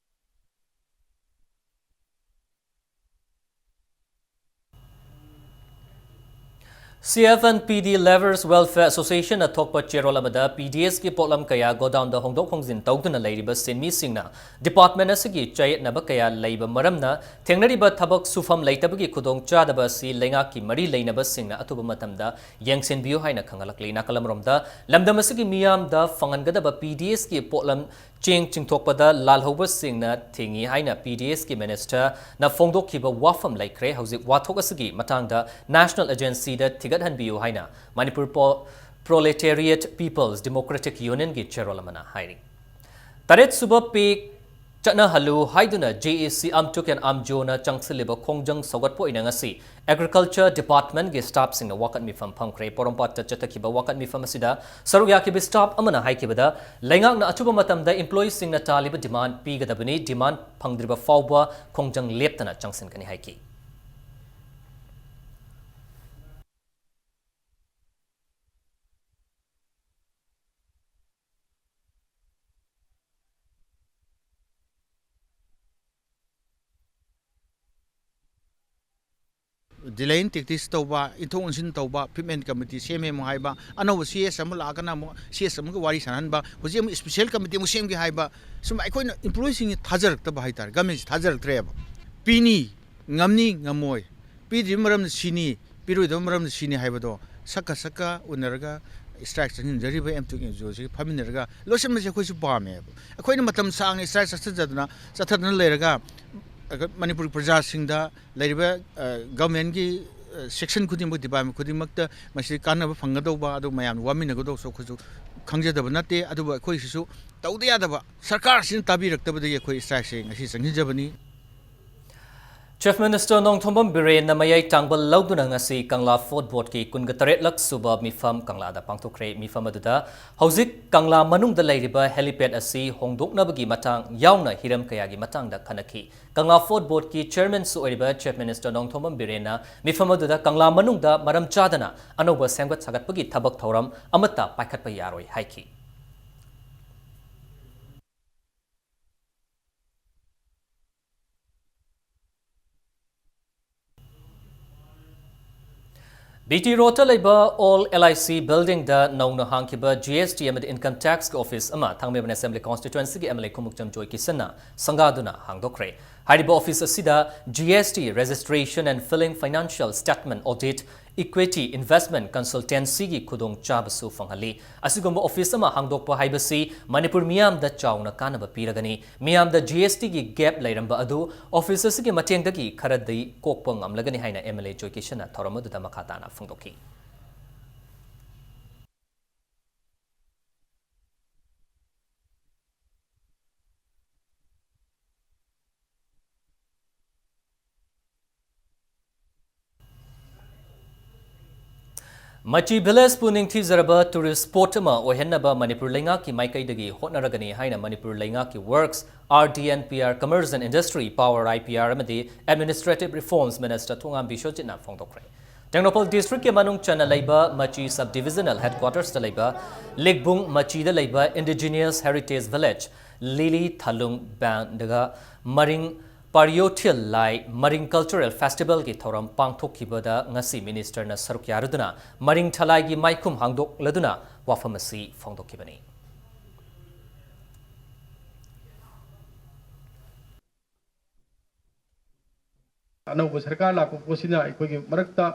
C F and P D Labourers Welfare Association ꯅ ꯊꯣꯛꯄ ꯆꯦꯔꯣꯜ ꯑꯃꯗ P D S ꯀꯤ ꯄꯣꯠꯂꯝ ꯀꯌꯥ godown ꯗ ꯍꯣꯡꯗꯣꯛ ꯍꯣꯡꯖꯤꯟ ꯇꯧꯗꯨꯅ ꯂꯩꯔꯤꯕ ꯁꯤꯟꯃꯤꯁꯤꯡꯅ department ꯑꯁꯤꯒꯤ ꯆꯌꯦꯠꯅꯕ ꯀꯌꯥ ꯂꯩꯕ ꯃꯔꯝꯅ ꯊꯦꯡꯅꯔꯤꯕ ꯊꯕꯛ ꯁꯨꯐꯝ ꯂꯩꯇꯕꯒꯤ ꯈꯨꯗꯣꯡꯆꯥꯗꯕ ꯑꯁꯤ ꯂꯩꯉꯥꯛꯀꯤ ꯃꯔꯤ ꯂꯩꯅꯕꯁꯤꯡꯅ ꯑꯊꯨꯕ ꯃꯇꯝꯗ ꯌꯦꯡꯁꯤꯟꯕꯤꯌꯨ ꯍꯥꯏꯅ ꯈꯪꯍꯜꯂꯛꯂꯤ꯫ ꯅꯥꯀꯜ ꯑꯃꯔꯣꯝꯗ, ꯂꯝꯗꯝ ꯑꯁꯤꯒꯤ ꯃꯤꯌꯥꯝꯗ ꯐꯪꯍꯟꯒꯗꯕ P D S ꯀꯤ ꯄꯣꯠꯂꯝ ꯆꯦꯡ ꯆꯤꯡꯊꯣꯛꯄꯗ ꯂꯥꯜꯍꯧꯕꯁꯤꯡꯅ ꯊꯤꯡꯏ ꯍꯥꯏꯅ P D S ꯀꯤ minister ꯅ ꯐꯣꯡꯗꯣꯛꯈꯤꯕ ꯋꯥꯐꯝ ꯂꯩꯈ꯭ꯔꯦ꯫ ꯍꯧꯖꯤꯛ ꯋꯥꯊꯣꯛ ꯑꯁꯤꯒꯤ ꯃꯇꯥꯡꯗ national agency ꯗ ꯊꯤꯒꯠꯍꯟꯕꯤꯌꯨ ꯍꯥꯏꯅ Manipur Po-, Proletariat People's Democratic Union ꯒꯤ ꯆꯦꯔꯣꯜ ꯑꯃꯅ ꯍꯥꯏꯔꯤ꯫ ꯇꯔꯦꯠ ꯁꯨꯕ pay ꯆꯠꯅꯍꯜꯂꯨ ꯍꯥꯏꯗꯨꯅ J A C, AMTUC and AMJO ꯅ ꯆꯪꯁꯤꯜꯂꯤꯕ ꯈꯣꯡꯖꯪ ꯁꯧꯒꯠꯄ ꯑꯣꯏꯅ ꯉꯁꯤ Agriculture Department ꯀꯤ staff ꯁꯤꯡꯅ ꯋꯥꯀꯠ ꯃꯤꯐꯝ ꯐꯝꯈ꯭ꯔꯦ꯫ ꯄꯣꯔꯣꯝꯄꯥꯠꯇ ꯆꯠꯊꯈꯤꯕ ꯋꯥꯀꯠ ꯃꯤꯐꯝ ꯑꯁꯤꯗ ꯁꯔꯨꯛ ꯌꯥꯈꯤꯕ staff ꯑꯃꯅ ꯍꯥꯏꯈꯤꯕꯗ, ꯂꯩꯉꯥꯛꯅ ꯑꯊꯨꯕ ꯃꯇꯝꯗ employee ꯁꯤꯡꯅ ꯇꯥꯜꯂꯤꯕ demand ꯄꯤꯒꯗꯕꯅꯤ, demand ꯐꯪꯗ꯭ꯔꯤꯕ ꯐꯥꯎꯕ ꯈꯣꯡꯖꯪ ꯂꯦꯞꯇꯅ ꯆꯪꯁꯤꯟꯒꯅꯤ ꯍꯥꯏꯈꯤ꯫ Delaying tactics ꯇꯧꯕ, ꯏꯟꯊꯣꯛ ꯏꯟꯁꯤꯟ ꯇꯧꯕ, fitment committee ꯁꯦꯝꯃꯦ ꯑꯃꯨꯛ ꯍꯥꯏꯕ, ꯑꯅꯧꯕ C S ꯑꯃ ꯂꯥꯛꯑꯒꯅ ꯑꯃꯨꯛ C S ꯑꯃꯒ ꯋꯥꯔꯤ ꯁꯥꯟꯅꯍꯟꯕ, ꯍꯧꯖꯤꯛ ꯑꯃꯨꯛ special committee ꯑꯃꯨꯛ ꯁꯦꯝꯒꯦ ꯍꯥꯏꯕ, ꯁꯨꯝ ꯑꯩꯈꯣꯏꯅ employeeꯁꯤꯡꯁꯤ ꯊꯥꯖꯔꯛꯇꯕ ꯍꯥꯏꯇꯥꯔꯦ, governmentꯁꯤ ꯊꯥꯖꯔꯛꯇ꯭ꯔꯦꯕ꯫ ꯄꯤꯅꯤ, ꯉꯝꯅꯤ, ꯉꯝꯃꯣꯏ, ꯄꯤꯗ꯭ꯔꯤꯕ ꯃꯔꯝꯅ ꯁꯤꯅꯤ, ꯄꯤꯔꯣꯏꯗꯕ ꯃꯔꯝꯅ ꯁꯤꯅꯤ ꯍꯥꯏꯕꯗꯣ ꯁꯛꯀ ꯁꯛꯀ ꯎꯅꯔꯒ strike ꯆꯠꯃꯤꯟꯅꯔꯤꯕ M two N G Oꯁꯤꯒ ꯐꯝꯃꯤꯟꯅꯔꯒ ꯂꯣꯏꯁꯤꯟꯕꯁꯦ ꯑꯩꯈꯣꯏꯁꯨ ꯄꯥꯝꯃꯦꯕ꯫ ꯑꯩꯈꯣꯏꯅ ꯃꯇꯝ ꯁꯥꯡꯅ strike ꯆꯠꯊꯗꯅ, ꯆꯠꯊꯗꯅ ꯂꯩꯔꯒ, ꯑꯩꯈꯣꯏ ꯃꯅꯤꯄꯨꯔꯒꯤ ꯄ꯭ꯔꯖꯥꯁꯤꯡꯗ ꯂꯩꯔꯤꯕ, ꯑ, governmentꯀꯤ, ꯑ, section ꯈꯨꯗꯤꯡꯃꯛ, department ꯈꯨꯗꯤꯡꯃꯛꯇ ꯃꯁꯤ ꯀꯥꯟꯅꯕ ꯐꯪꯒꯗꯧꯕ, ꯑꯗꯨ ꯃꯌꯥꯝ ꯋꯥꯃꯤꯟꯅꯒꯗꯧꯕꯁꯨ ꯑꯩꯈꯣꯏꯁꯨ ꯈꯪꯖꯗꯕ ꯅꯠꯇꯦ꯫ ꯑꯗꯨꯕꯨ ꯑꯩꯈꯣꯏꯁꯤꯁꯨ ꯇꯧꯗ ꯌꯥꯗꯕ, ꯁꯔꯀꯥꯔꯁꯤꯅ ꯇꯥꯕꯤꯔꯛꯇꯕꯗꯒꯤ ꯑꯩꯈꯣꯏ strikeꯁꯦ ꯉꯁꯤ ꯆꯪꯁꯤꯟꯖꯕꯅꯤ꯫ Chief Minister ꯅꯣꯡꯊꯣꯝꯕꯝ ꯕꯤꯔꯦꯟꯅ ꯃꯌꯥꯏ ꯇꯥꯡꯕ ꯂꯧꯗꯨꯅ ꯉꯁꯤ ꯀꯪꯂꯥ Fort Boardꯀꯤ ꯀꯨꯟꯒ ꯇꯔꯦꯠꯂꯛ ꯁꯨꯕ ꯃꯤꯐꯝ ꯀꯪꯂꯥꯗ ꯄꯥꯡꯊꯣꯛꯈ꯭ꯔꯦ꯫ ꯃꯤꯐꯝ ꯑꯗꯨꯗ ꯍꯧꯖꯤꯛ ꯀꯪꯂꯥ ꯃꯅꯨꯡꯗ ꯂꯩꯔꯤꯕ helipad ꯑꯁꯤ ꯍꯣꯡꯗꯣꯛꯅꯕꯒꯤ ꯃꯇꯥꯡ ꯌꯥꯎꯅ ꯍꯤꯔꯝ ꯀꯌꯥꯒꯤ ꯃꯇꯥꯡꯗ ꯈꯟꯅꯈꯤ꯫ ꯀꯪꯂꯥ Fort Boardꯀꯤ chairmanꯁꯨ ꯑꯣꯏꯔꯤꯕ Chief Minister ꯅꯣꯡꯊꯣꯝꯕꯝ ꯕꯤꯔꯦꯟꯅ ꯃꯤꯐꯝ ꯑꯗꯨꯗ ꯀꯪꯂꯥ ꯃꯅꯨꯡꯗ ꯃꯔꯝ ꯆꯥꯗꯅ ꯑꯅꯧꯕ ꯁꯦꯝꯒꯠ ꯁꯥꯒꯠꯄꯒꯤ ꯊꯕꯛ ꯊꯧꯔꯝ ꯑꯃꯠꯇ ꯄꯥꯏꯈꯠꯄ ꯌꯥꯔꯣꯏ ꯍꯥꯏꯈꯤ꯫ B T Roadꯇ ꯂꯩꯕ Old L I C buildingꯗ ꯅꯧꯅ ꯍꯥꯡꯈꯤꯕ G S T ꯑꯃꯗꯤ Income Taxꯀꯤ office ꯑꯃ ꯊꯥꯡꯃꯩꯕꯟ Assembly Constituencyꯒꯤ M L A Khumukcham ꯖꯣꯏꯀꯤꯁꯟꯅ ꯁꯪꯒꯥꯗꯨꯅ ꯍꯥꯡꯗꯣꯛꯈ꯭ꯔꯦ꯫ ꯍꯥꯏꯔꯤꯕ office ꯑꯁꯤꯗ G S T registration and filing, financial statement audit, equity investment consultancyꯒꯤ ꯈꯨꯗꯣꯡꯆꯥꯕꯁꯨ ꯐꯪꯍꯜꯂꯤ꯫ ꯑꯁꯤꯒꯨꯝꯕ office ꯑꯃ ꯍꯥꯡꯗꯣꯛꯄ ꯍꯥꯏꯕꯁꯤ ꯃꯅꯤꯄꯨꯔ ꯃꯤꯌꯥꯝꯗ ꯆꯥꯎꯅ ꯀꯥꯟꯅꯕ ꯄꯤꯔꯒꯅꯤ꯫ ꯃꯤꯌꯥꯝꯗ G S Tꯒꯤ gap ꯂꯩꯔꯝꯕ ꯑꯗꯨ office ꯑꯁꯤꯒꯤ ꯃꯇꯦꯡꯗꯒꯤ ꯈꯔꯗꯤ ꯀꯣꯛꯄ ꯉꯝꯂꯒꯅꯤ ꯍꯥꯏꯅ M L A ꯖꯣꯏꯀꯤꯁꯟꯅ ꯊꯧꯔꯝ ꯑꯗꯨꯗ ꯃꯈꯥ ꯇꯥꯅ ꯐꯣꯡꯗꯣꯛꯈꯤ꯫ ꯃꯆꯤ villageꯄꯨ ꯅꯤꯡꯊꯤꯖꯔꯕ tourist spot ꯑꯃ ꯑꯣꯏꯍꯟꯅꯕ ꯃꯅꯤꯄꯨꯔ ꯂꯩꯉꯥꯛꯀꯤ ꯃꯥꯏꯀꯩꯗꯒꯤ ꯍꯣꯠꯅꯔꯒꯅꯤ ꯍꯥꯏꯅ ꯃꯅꯤꯄꯨꯔ ꯂꯩꯉꯥꯛꯀꯤ Works, R D and P R, Commerce and Industry, Power, I P R ꯑꯃꯗꯤ Administrative Reforms Minister ꯊꯣꯉꯥꯝ ꯕꯤꯁ꯭ꯋꯖꯤꯠꯅ ꯐꯣꯡꯗꯣꯛꯈ꯭ꯔꯦ꯫ ꯇꯦꯡꯅꯧꯄꯜ districtꯀꯤ ꯃꯅꯨꯡ ꯆꯟꯅ ꯂꯩꯕ ꯃꯆꯤ sub-divisional headquartersꯇ ꯂꯩꯕ ꯂꯤꯛꯕꯨꯡ ꯃꯆꯤꯗ ꯂꯩꯕ Indigenous Heritage Village, ꯂꯤꯂꯤ ꯊꯥꯂꯨꯡ ꯕꯦꯟꯗꯒ ꯃꯔꯤꯡ ꯄꯥꯔꯤꯌꯣꯊꯤꯜ ꯂꯥꯏ ꯃꯔꯤꯡ ꯀꯜꯆꯔꯦꯜ ꯐꯦꯁꯇꯤꯚꯦꯜꯒꯤ ꯊꯧꯔꯝ ꯄꯥꯡꯊꯣꯛꯈꯤꯕꯗ ꯉꯁꯤ ꯃꯤꯅꯤꯁꯇꯔꯅ ꯁꯔꯨꯛ ꯌꯥꯔꯨꯗꯨꯅ ꯃꯔꯤꯡ ꯊꯂꯥꯏꯒꯤ ꯃꯥꯏꯈꯨꯝ ꯍꯥꯡꯗꯣꯛꯂꯗꯨꯅ ꯋꯥꯐꯝ ꯑꯁꯤ ꯐꯣꯡꯗꯣꯛꯈꯤꯕꯅꯤ꯫ ꯑꯅꯧꯕ ꯁꯔꯀꯥꯔ ꯂꯥꯛꯄ ꯄꯣꯠꯁꯤꯅ ꯑꯩꯈꯣꯏꯒꯤ ꯃꯔꯛꯇ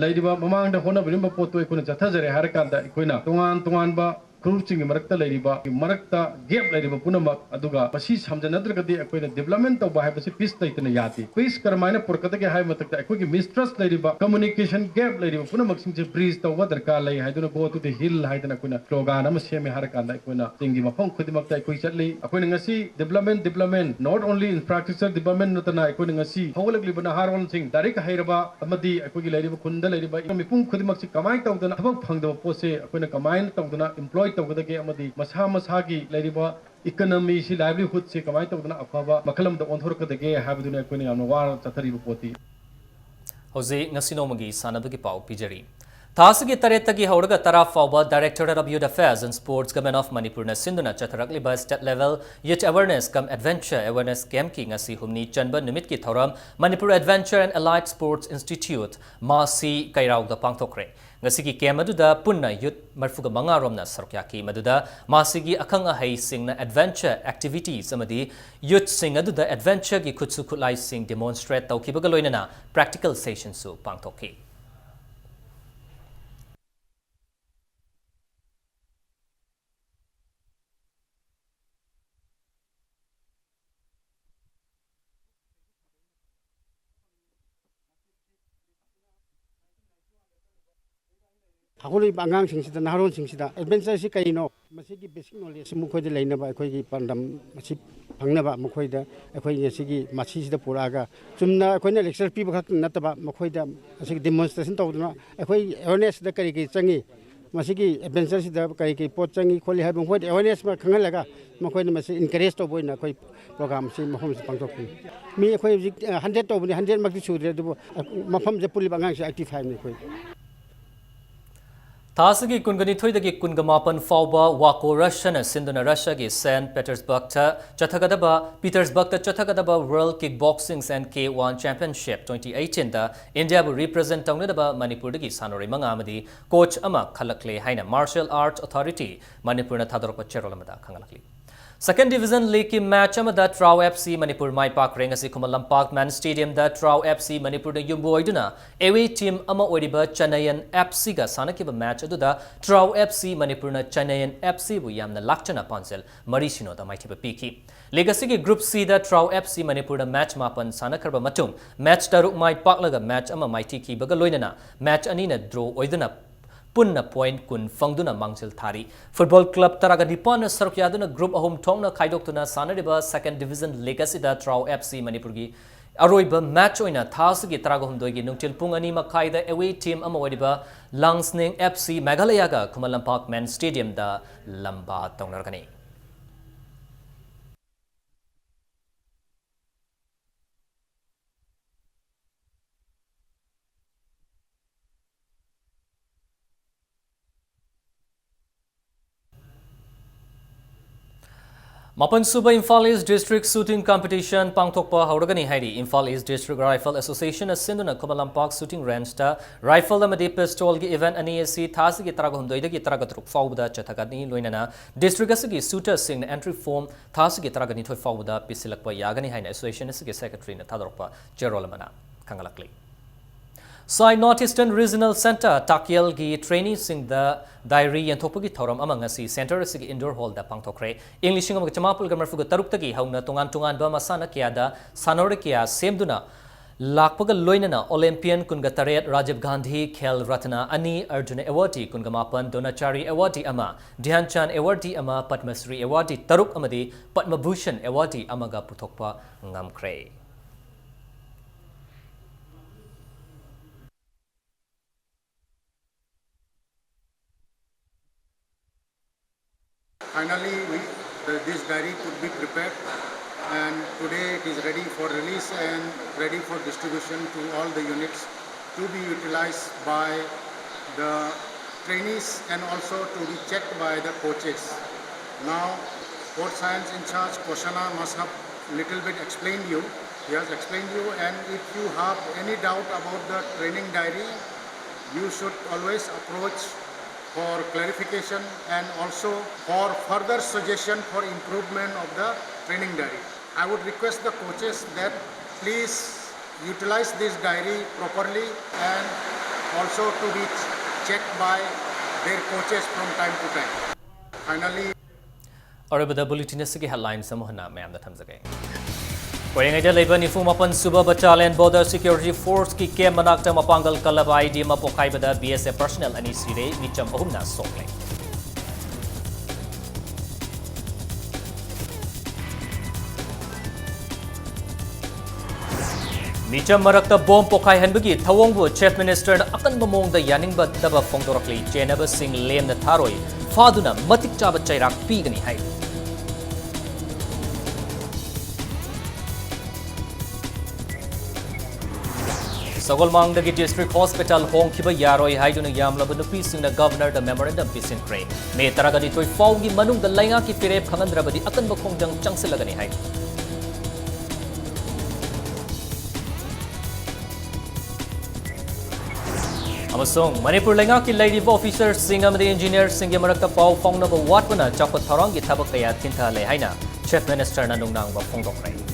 ꯂꯩꯔꯤꯕ, ꯃꯃꯥꯡꯗ ꯍꯣꯠꯅꯕꯤꯔꯝꯕ ꯄꯣꯠꯇꯨ ꯑꯩꯈꯣꯏꯅ ꯆꯠꯊꯖꯔꯦ ꯍꯥꯏꯔꯀꯥꯟꯗ, ꯑꯩꯈꯣꯏꯅ ꯇꯣꯉꯥꯟ ꯇꯣꯉꯥꯟꯕ ꯐꯨꯔꯨꯞꯁꯤꯡꯒꯤ ꯃꯔꯛꯇ ꯂꯩꯔꯤꯕ, ꯃꯔꯛꯇ gap ꯂꯩꯔꯤꯕ ꯄꯨꯝꯅꯃꯛ, ꯑꯗꯨꯒ ꯃꯁꯤ ꯁꯝꯖꯟꯅꯗ꯭ꯔꯒꯗꯤ ꯑꯩꯈꯣꯏꯅ development ꯇꯧꯕ ꯍꯥꯏꯕꯁꯤ peace ꯂꯩꯇꯅ ꯌꯥꯗꯦ꯫ Peace ꯀꯔꯝꯍꯥꯏꯅ ꯄꯨꯔꯛꯀꯗꯒꯦ ꯍꯥꯏꯕ ꯃꯊꯛꯇ, ꯑꯩꯈꯣꯏꯒꯤ mistrust ꯂꯩꯔꯤꯕ, communication gap ꯂꯩꯔꯤꯕ ꯄꯨꯝꯅꯃꯛꯁꯤꯡꯁꯦ bridge ꯇꯧꯕ ꯗꯔꯀꯥꯔ ꯂꯩ ꯍꯥꯏꯗꯨꯅ, Go to the Hill ꯍꯥꯏꯗꯅ ꯑꯩꯈꯣꯏꯅ slogan ꯑꯃ ꯁꯦꯝꯃꯦ ꯍꯥꯏꯔꯀꯥꯟꯗ, ꯑꯩꯈꯣꯏꯅ ꯆꯤꯡꯒꯤ ꯃꯐꯝ ꯈꯨꯗꯤꯡꯃꯛꯇ ꯑꯩꯈꯣꯏ ꯆꯠꯂꯤ꯫ ꯑꯩꯈꯣꯏꯅ ꯉꯁꯤ development, development, not only infrastructure development ꯅꯠꯇꯅ, ꯑꯩꯈꯣꯏꯅ ꯉꯁꯤ ꯍꯧꯒꯠꯂꯛꯂꯤꯕ ꯅꯍꯥꯔꯣꯜꯁꯤꯡ, ꯂꯥꯏꯔꯤꯛ ꯍꯩꯔꯕ ꯑꯃꯗꯤ ꯑꯩꯈꯣꯏꯒꯤ ꯂꯩꯔꯤꯕ ꯈꯨꯟꯗ ꯂꯩꯔꯤꯕ ꯃꯤꯄꯨꯝ ꯈꯨꯗꯤꯡꯃꯛꯁꯤ ꯀꯃꯥꯏꯅ ꯇꯧꯗꯅ ꯊꯕꯛ ꯐꯪꯗꯕ ꯄꯣꯠꯁꯦ ꯑꯩꯈꯣꯏꯅ ꯀꯃꯥꯏꯅ ꯇꯧꯗꯅ employ ꯇꯧꯒꯗꯒꯦ ꯑꯃꯗꯤ ꯃꯁꯥ ꯃꯁꯥꯒꯤ ꯂꯩꯔꯤꯕ economyꯁꯤ, livelihoodꯁꯤ ꯀꯃꯥꯏꯅ ꯇꯧꯗꯅ ꯑꯐꯕ ꯃꯈꯜ ꯑꯃꯗ ꯑꯣꯟꯊꯣꯔꯛꯀꯗꯒꯦ ꯍꯥꯏꯕꯗꯨꯅ ꯑꯩꯈꯣꯏꯅ ꯌꯥꯝꯅ ꯋꯥꯅ ꯆꯠꯊꯔꯤꯕ ꯄꯣꯠꯇꯤ꯫ ꯍꯧꯖꯤꯛ ꯉꯁꯤ ꯅꯣꯡꯃꯒꯤ ꯁꯥꯟꯅꯕꯒꯤ ꯄꯥꯎ ꯄꯤꯖꯔꯤ꯫ ꯊꯥ ꯑꯁꯤꯒꯤ ꯇꯔꯦꯠꯇꯒꯤ ꯍꯧꯔꯒ ꯇꯔꯥ ꯐꯥꯎꯕ Directorate of Youth Affairs and Sports, Government of ꯃꯅꯤꯄꯨꯔꯅ ꯁꯤꯟꯗꯨꯅ ꯆꯠꯊꯔꯛꯂꯤꯕ State Level Youth Awareness cum Adventure Awareness Campꯀꯤ ꯉꯁꯤ ꯍꯨꯝꯅꯤ ꯆꯟꯕ ꯅꯨꯃꯤꯠꯀꯤ ꯊꯧꯔꯝ Manipur Adventure and Allied Sports Institute, ꯃꯥꯁꯤ ꯀꯩꯔꯥꯎꯗ ꯄꯥꯡꯊꯣꯛꯈ꯭ꯔꯦ꯫ ꯉꯁꯤꯒꯤ camp ꯑꯗꯨꯗ ꯄꯨꯟꯅ youth ꯃꯔꯤꯐꯨꯒ ꯃꯉꯥ ꯔꯣꯝꯅ ꯁꯔꯨꯛ ꯌꯥꯈꯤ꯫ ꯃꯗꯨꯗ ꯃꯥꯁꯤꯒꯤ ꯑꯈꯪ ꯑꯍꯩꯁꯤꯡꯅ adventure activities ꯑꯃꯗꯤ youthꯁꯤꯡ ꯑꯗꯨꯗ adventureꯒꯤ ꯈꯨꯠꯁꯨ ꯈꯨꯠꯂꯥꯏꯁꯤꯡ demonstrate ꯇꯧꯈꯤꯕꯒ ꯂꯣꯏꯅꯅ practical sessionꯁꯨ ꯄꯥꯡꯊꯣꯛꯈꯤ꯫ ꯍꯧꯒꯠꯂꯛꯂꯤꯕ ꯑꯉꯥꯡꯁꯤꯡꯁꯤꯗ, ꯅꯍꯥꯔꯣꯜꯁꯤꯡꯁꯤꯗ adventureꯁꯤ ꯀꯔꯤꯅꯣ, ꯃꯁꯤꯒꯤ basic knowledge ꯃꯈꯣꯏꯗ ꯂꯩꯅꯕ, ꯑꯩꯈꯣꯏꯒꯤ ꯄꯥꯟꯗꯝ ꯑꯁꯤ ꯐꯪꯅꯕ ꯃꯈꯣꯏꯗ ꯑꯩꯈꯣꯏ ꯉꯁꯤꯒꯤ ꯃꯁꯤꯁꯤꯗ ꯄꯨꯔꯛꯑꯒ, ꯆꯨꯝꯅ ꯑꯩꯈꯣꯏꯅ lecture ꯄꯤꯕ ꯈꯛꯇ ꯅꯠꯇꯕ, ꯃꯈꯣꯏꯗ ꯃꯁꯤꯒꯤ demonstration ꯇꯧꯗꯨꯅ ꯑꯩꯈꯣꯏ awarenessꯁꯤꯗ ꯀꯔꯤ ꯀꯔꯤ ꯆꯪꯉꯤ, ꯃꯁꯤꯒꯤ adventureꯁꯤꯗ ꯀꯔꯤ ꯀꯔꯤ ꯄꯣꯠ ꯆꯪꯉꯤ ꯈꯣꯠꯂꯤ ꯍꯥꯏꯕ ꯃꯈꯣꯏꯗ awareness ꯑꯃ ꯈꯪꯍꯜꯂꯒ, ꯃꯈꯣꯏꯅ ꯃꯁꯤ encourage ꯇꯧꯕ ꯑꯣꯏꯅ ꯑꯩꯈꯣꯏ programꯁꯤ ꯃꯐꯝꯁꯤꯗ ꯄꯥꯡꯊꯣꯛꯄꯅꯤ꯫ ꯃꯤ ꯑꯩꯈꯣꯏ ꯍꯧꯖꯤꯛ, ꯑ, hundred ꯇꯧꯕꯅꯤ, hundredꯃꯛꯇꯤ ꯁꯨꯗ꯭ꯔꯦ, ꯑꯗꯨꯕꯨ, ꯑ, ꯃꯐꯝꯁꯤꯗ ꯄꯨꯜꯂꯤꯕ ꯑꯉꯥꯡꯁꯤ eighty fiveꯅꯤ ꯑꯩꯈꯣꯏ꯫ ꯊꯥ ꯑꯁꯤꯒꯤ ꯀꯨꯟꯒ ꯅꯤꯊꯣꯏꯗꯒꯤ ꯀꯨꯟꯒ ꯃꯥꯄꯟ ꯐꯥꯎꯕ ꯋꯥꯀꯣ ꯔꯁꯤꯌꯥꯅ ꯁꯤꯟꯗꯨꯅ ꯔꯁꯤꯌꯥꯒꯤ ꯁꯦꯟ ꯄꯦꯇꯔꯁꯕꯔꯒꯇ ꯆꯠꯊꯒꯗꯕ, ꯄꯤꯇꯔꯁꯕꯔꯒꯇ ꯆꯠꯊꯒꯗꯕ World Kickboxing and K one Championship twenty eighteenꯗ ꯏꯟꯗꯤꯌꯥꯕꯨ represent ꯇꯧꯅꯅꯕ ꯃꯅꯤꯄꯨꯔꯗꯒꯤ ꯁꯥꯟꯅꯔꯣꯏ ꯃꯉꯥ ꯑꯃꯗꯤ coach ꯑꯃ ꯈꯜꯂꯛꯂꯦ ꯍꯥꯏꯅ Martial Arts Authority ꯃꯅꯤꯄꯨꯔꯅ ꯊꯥꯗꯣꯔꯛꯄ ꯆꯦꯔꯣꯜ ꯑꯃꯗ ꯈꯪꯍꯜꯂꯛꯂꯤ꯫ Second Division Leagueꯀꯤ match ꯑꯃꯗ ꯇ꯭ꯔꯥꯎ F C ꯃꯅꯤꯄꯨꯔ ꯃꯥꯏ ꯄꯥꯛꯈ꯭ꯔꯦ꯫ ꯉꯁꯤ Khuman Lampak MAN Stadiumꯗ ꯇ꯭ꯔꯥꯎ F C ꯃꯅꯤꯄꯨꯔꯅ ꯌꯨꯝꯕꯨ ꯑꯣꯏꯗꯨꯅ away team ꯑꯃ ꯑꯣꯏꯔꯤꯕ ꯆꯅꯌꯟ F Cꯒ ꯁꯥꯟꯅꯈꯤꯕ match ꯑꯗꯨꯗ ꯇ꯭ꯔꯥꯎ F C ꯃꯅꯤꯄꯨꯔꯅ ꯆꯅꯌꯟ F Cꯕꯨ ꯌꯥꯝꯅ ꯂꯥꯛꯆꯅ ꯄꯥꯟꯖꯜ ꯃꯔꯤ ꯁꯤꯅꯣꯗ ꯃꯥꯏꯊꯤꯕ ꯄꯤꯈꯤ꯫ League ꯑꯁꯤꯒꯤ Group Cꯗ ꯇ꯭ꯔꯥꯎ F C ꯃꯅꯤꯄꯨꯔꯅ match ꯃꯥꯄꯟ ꯁꯥꯟꯅꯈ꯭ꯔꯕ ꯃꯇꯨꯡ match ꯇꯔꯨꯛ ꯃꯥꯏ ꯄꯥꯛꯂꯒ match ꯑꯃ ꯃꯥꯏꯊꯤꯈꯤꯕꯒ ꯂꯣꯏꯅꯅ match ꯑꯅꯤꯅ draw ꯑꯣꯏꯗꯨꯅ ꯄꯨꯟꯅ point ꯀꯨꯟ ꯐꯪꯗꯨꯅ ꯃꯥꯡꯖꯤꯜ ꯊꯥꯔꯤ꯫ Football club ꯇꯔꯥꯒ ꯅꯤꯄꯥꯟꯅ ꯁꯔꯨꯛ ꯌꯥꯗꯨꯅ group ꯑꯍꯨꯝ ꯊꯣꯛꯅ ꯈꯥꯏꯗꯣꯛꯇꯨꯅ ꯁꯥꯟꯅꯔꯤꯕ Second Division League ꯑꯁꯤꯗ ꯇ꯭ꯔꯥꯎ F C ꯃꯅꯤꯄꯨꯔꯒꯤ ꯑꯔꯣꯏꯕ match ꯑꯣꯏꯅ ꯊꯥ ꯑꯁꯤꯒꯤ ꯇꯔꯥꯒ ꯍꯨꯝꯗꯣꯏꯒꯤ ꯅꯨꯡꯊꯤꯜ ꯄꯨꯡ ꯑꯅꯤ ꯃꯈꯥꯏꯗ away team ꯑꯃ ꯑꯣꯏꯔꯤꯕ ꯂꯥꯡꯁꯅꯤꯡ F C ꯃꯦꯘꯥꯂꯌꯒ Khuman Lampak MAN Stadiumꯗ ꯂꯝꯕꯥ ꯇꯧꯅꯔꯒꯅꯤ꯫ ꯃꯥꯄꯟꯁꯨꯕ Imphal East District Shooting Competition ꯄꯥꯡꯊꯣꯛꯄ ꯍꯧꯔꯒꯅꯤ ꯍꯥꯏꯔꯤ꯫ ꯏꯝꯐꯥꯜ East District Rifle Associationꯅ ꯁꯤꯟꯗꯨꯅ ꯈꯨꯃꯟ ꯂꯝꯄꯥꯛ shooting rangeꯇ rifle ꯑꯃꯗꯤ pistolꯒꯤ event ꯑꯅꯤ ꯑꯁꯤ ꯊꯥ ꯑꯁꯤꯒꯤ ꯇꯔꯥꯒ ꯍꯨꯝꯗꯣꯏꯗꯒꯤ ꯇꯔꯥꯒ ꯇꯔꯨꯛ ꯐꯥꯎꯕꯗ ꯆꯠꯊꯒꯅꯤ꯫ ꯂꯣꯏꯅꯅ district ꯑꯁꯤꯒꯤ shooterꯁꯤꯡꯅ entry form ꯊꯥ ꯑꯁꯤꯒꯤ ꯇꯔꯥꯒ ꯅꯤꯊꯣꯏ ꯐꯥꯎꯕꯗ ꯄꯤꯁꯤꯜꯂꯛꯄ ꯌꯥꯒꯅꯤ ꯍꯥꯏꯅ association ꯑꯁꯤꯒꯤ secretaryꯅ ꯊꯥꯗꯣꯔꯛꯄ ꯆꯦꯔꯣꯜ ꯑꯃꯅ ꯈꯪꯍꯜꯂꯛꯂꯤ꯫ ꯁꯥꯏ North Eastern Regional Centre ꯇꯥꯛꯌꯦꯜꯒꯤ traineeꯁꯤꯡꯗ diary ꯌꯦꯟꯊꯣꯛꯄꯒꯤ ꯊꯧꯔꯝ ꯑꯃ ꯉꯁꯤ centre ꯑꯁꯤꯒꯤ indoor hallꯗ ꯄꯥꯡꯊꯣꯛꯈ꯭ꯔꯦ꯫ ꯏꯪ ꯂꯤꯁꯤꯡ ꯑꯃꯒ ꯆꯃꯥꯄꯜꯒ ꯃꯔꯤꯐꯨꯒ ꯇꯔꯨꯛꯇꯒꯤ ꯍꯧꯅ ꯇꯣꯉꯥꯟ ꯇꯣꯉꯥꯟꯕ ꯃꯁꯥꯟꯅ ꯀꯌꯥꯗ ꯁꯥꯟꯅꯔꯣꯏ ꯀꯌꯥ ꯁꯦꯝꯗꯨꯅ ꯂꯥꯛꯄꯒ ꯂꯣꯏꯅꯅ Olympian ꯀꯨꯟꯒ ꯇꯔꯦꯠ, Rajiv Gandhi Khel Ratna ꯑꯅꯤ, Arjuna Awardee ꯀꯨꯟꯒ ꯃꯥꯄꯟ, Dronacharya Awardee ꯑꯃ, Dhyan Chand Awardee ꯑꯃ, Padma Shri Awardee ꯇꯔꯨꯛ ꯑꯃꯗꯤ Padma Bhushan Awardee ꯑꯃꯒ ꯄꯨꯊꯣꯛꯄ ꯉꯝꯈ꯭ꯔꯦ꯫ Finally, we, the, this diary could be prepared, and today it is ready for release and ready for distribution to all the units to be utilized by the trainees and also to be checked by the coaches. Now, sports science in charge Koshana must have little bit explained you. He has explained you, and if you have any doubt about the training diary, you should always approach for clarification and also for further suggestion for improvement of the training diary. I would request the coaches that please utilize this diary properly and also to be checked by their coaches from time to time. Finally, ꯑꯔꯣꯏꯕꯗ bulletin ꯑꯁꯤꯒꯤ headlines ꯑꯃꯨꯛ ꯍꯟꯅ ꯃꯌꯥꯝꯗ ꯊꯝꯖꯒꯦ꯫ ꯀꯣꯏꯔꯦꯡꯒꯩꯗ ꯂꯩꯕ ꯅꯤꯐꯨ ꯃꯥꯄꯟ ꯁꯨꯕ Battalion Border Security Force ꯀꯤ camp ꯃꯅꯥꯛꯇ ꯃꯄꯥꯡꯒꯜ ꯀꯜꯂꯕ IED ꯑꯃ ꯄꯣꯈꯥꯏꯕꯗ BSF personnel ꯑꯅꯤ ꯁꯤꯔꯦ, ꯃꯤꯆꯝ ꯑꯍꯨꯝꯅ ꯁꯣꯛꯂꯦ꯫ ꯃꯤꯆꯝ ꯃꯔꯛꯇ bomb ꯄꯣꯈꯥꯏꯍꯟꯕꯒꯤ ꯊꯧꯑꯣꯡꯕꯨ Chief Minister ꯅ ꯑꯀꯟꯕ ꯃꯑꯣꯡꯗ ꯌꯥꯅꯤꯡꯗꯕ ꯐꯣꯡꯗꯣꯔꯛꯂꯤ꯫ ꯆꯦꯟꯅꯕꯁꯤꯡ ꯂꯦꯝꯅ ꯊꯥꯔꯣꯏ, ꯐꯥꯗꯨꯅ ꯃꯇꯤꯛ ꯆꯥꯕ ꯆꯩꯔꯥꯛ ꯄꯤꯒꯅꯤ ꯍꯥꯏ꯫ ꯁꯒꯣꯜꯕꯟꯗꯒꯤ District Hospital ꯍꯣꯡꯈꯤꯕ ꯌꯥꯔꯣꯏ ꯍꯥꯏꯗꯨꯅ ꯌꯥꯝꯂꯕ ꯅꯨꯄꯤꯁꯤꯡꯅ Governor ꯗ memorandum ꯄꯤꯁꯤꯟꯈ꯭ꯔꯦ꯫ ꯃꯦ ꯇꯔꯥꯒꯅꯤꯊꯣꯏ ꯐꯥꯎꯒꯤ ꯃꯅꯨꯡꯗ ꯂꯩꯉꯥꯛꯀꯤ ꯐꯤꯔꯦꯞ ꯈꯪꯍꯟꯗ꯭ꯔꯕꯗꯤ ꯑꯀꯟꯕ ꯈꯣꯡꯖꯪ ꯆꯪꯁꯤꯜꯂꯒꯅꯤ ꯍꯥꯏ꯫ ꯑꯃꯁꯨꯡ ꯃꯅꯤꯄꯨꯔ ꯂꯩꯉꯥꯛꯀꯤ ꯂꯩꯔꯤꯕ officer ꯁꯤꯡ ꯑꯃꯗꯤ engineer ꯁꯤꯡꯒꯤ ꯃꯔꯛꯇ ꯄꯥꯎ ꯐꯥꯎꯅꯕ ꯋꯥꯠꯄꯅ ꯆꯥꯎꯈꯠ ꯊꯧꯔꯥꯡꯒꯤ ꯊꯕꯛ ꯀꯌꯥ ꯊꯤꯟꯊꯍꯜꯂꯦ ꯍꯥꯏꯅ Chief Minister ꯅ ꯅꯨꯡꯅꯥꯡꯕ ꯐꯣꯡꯗꯣꯛꯈ꯭ꯔꯦ꯫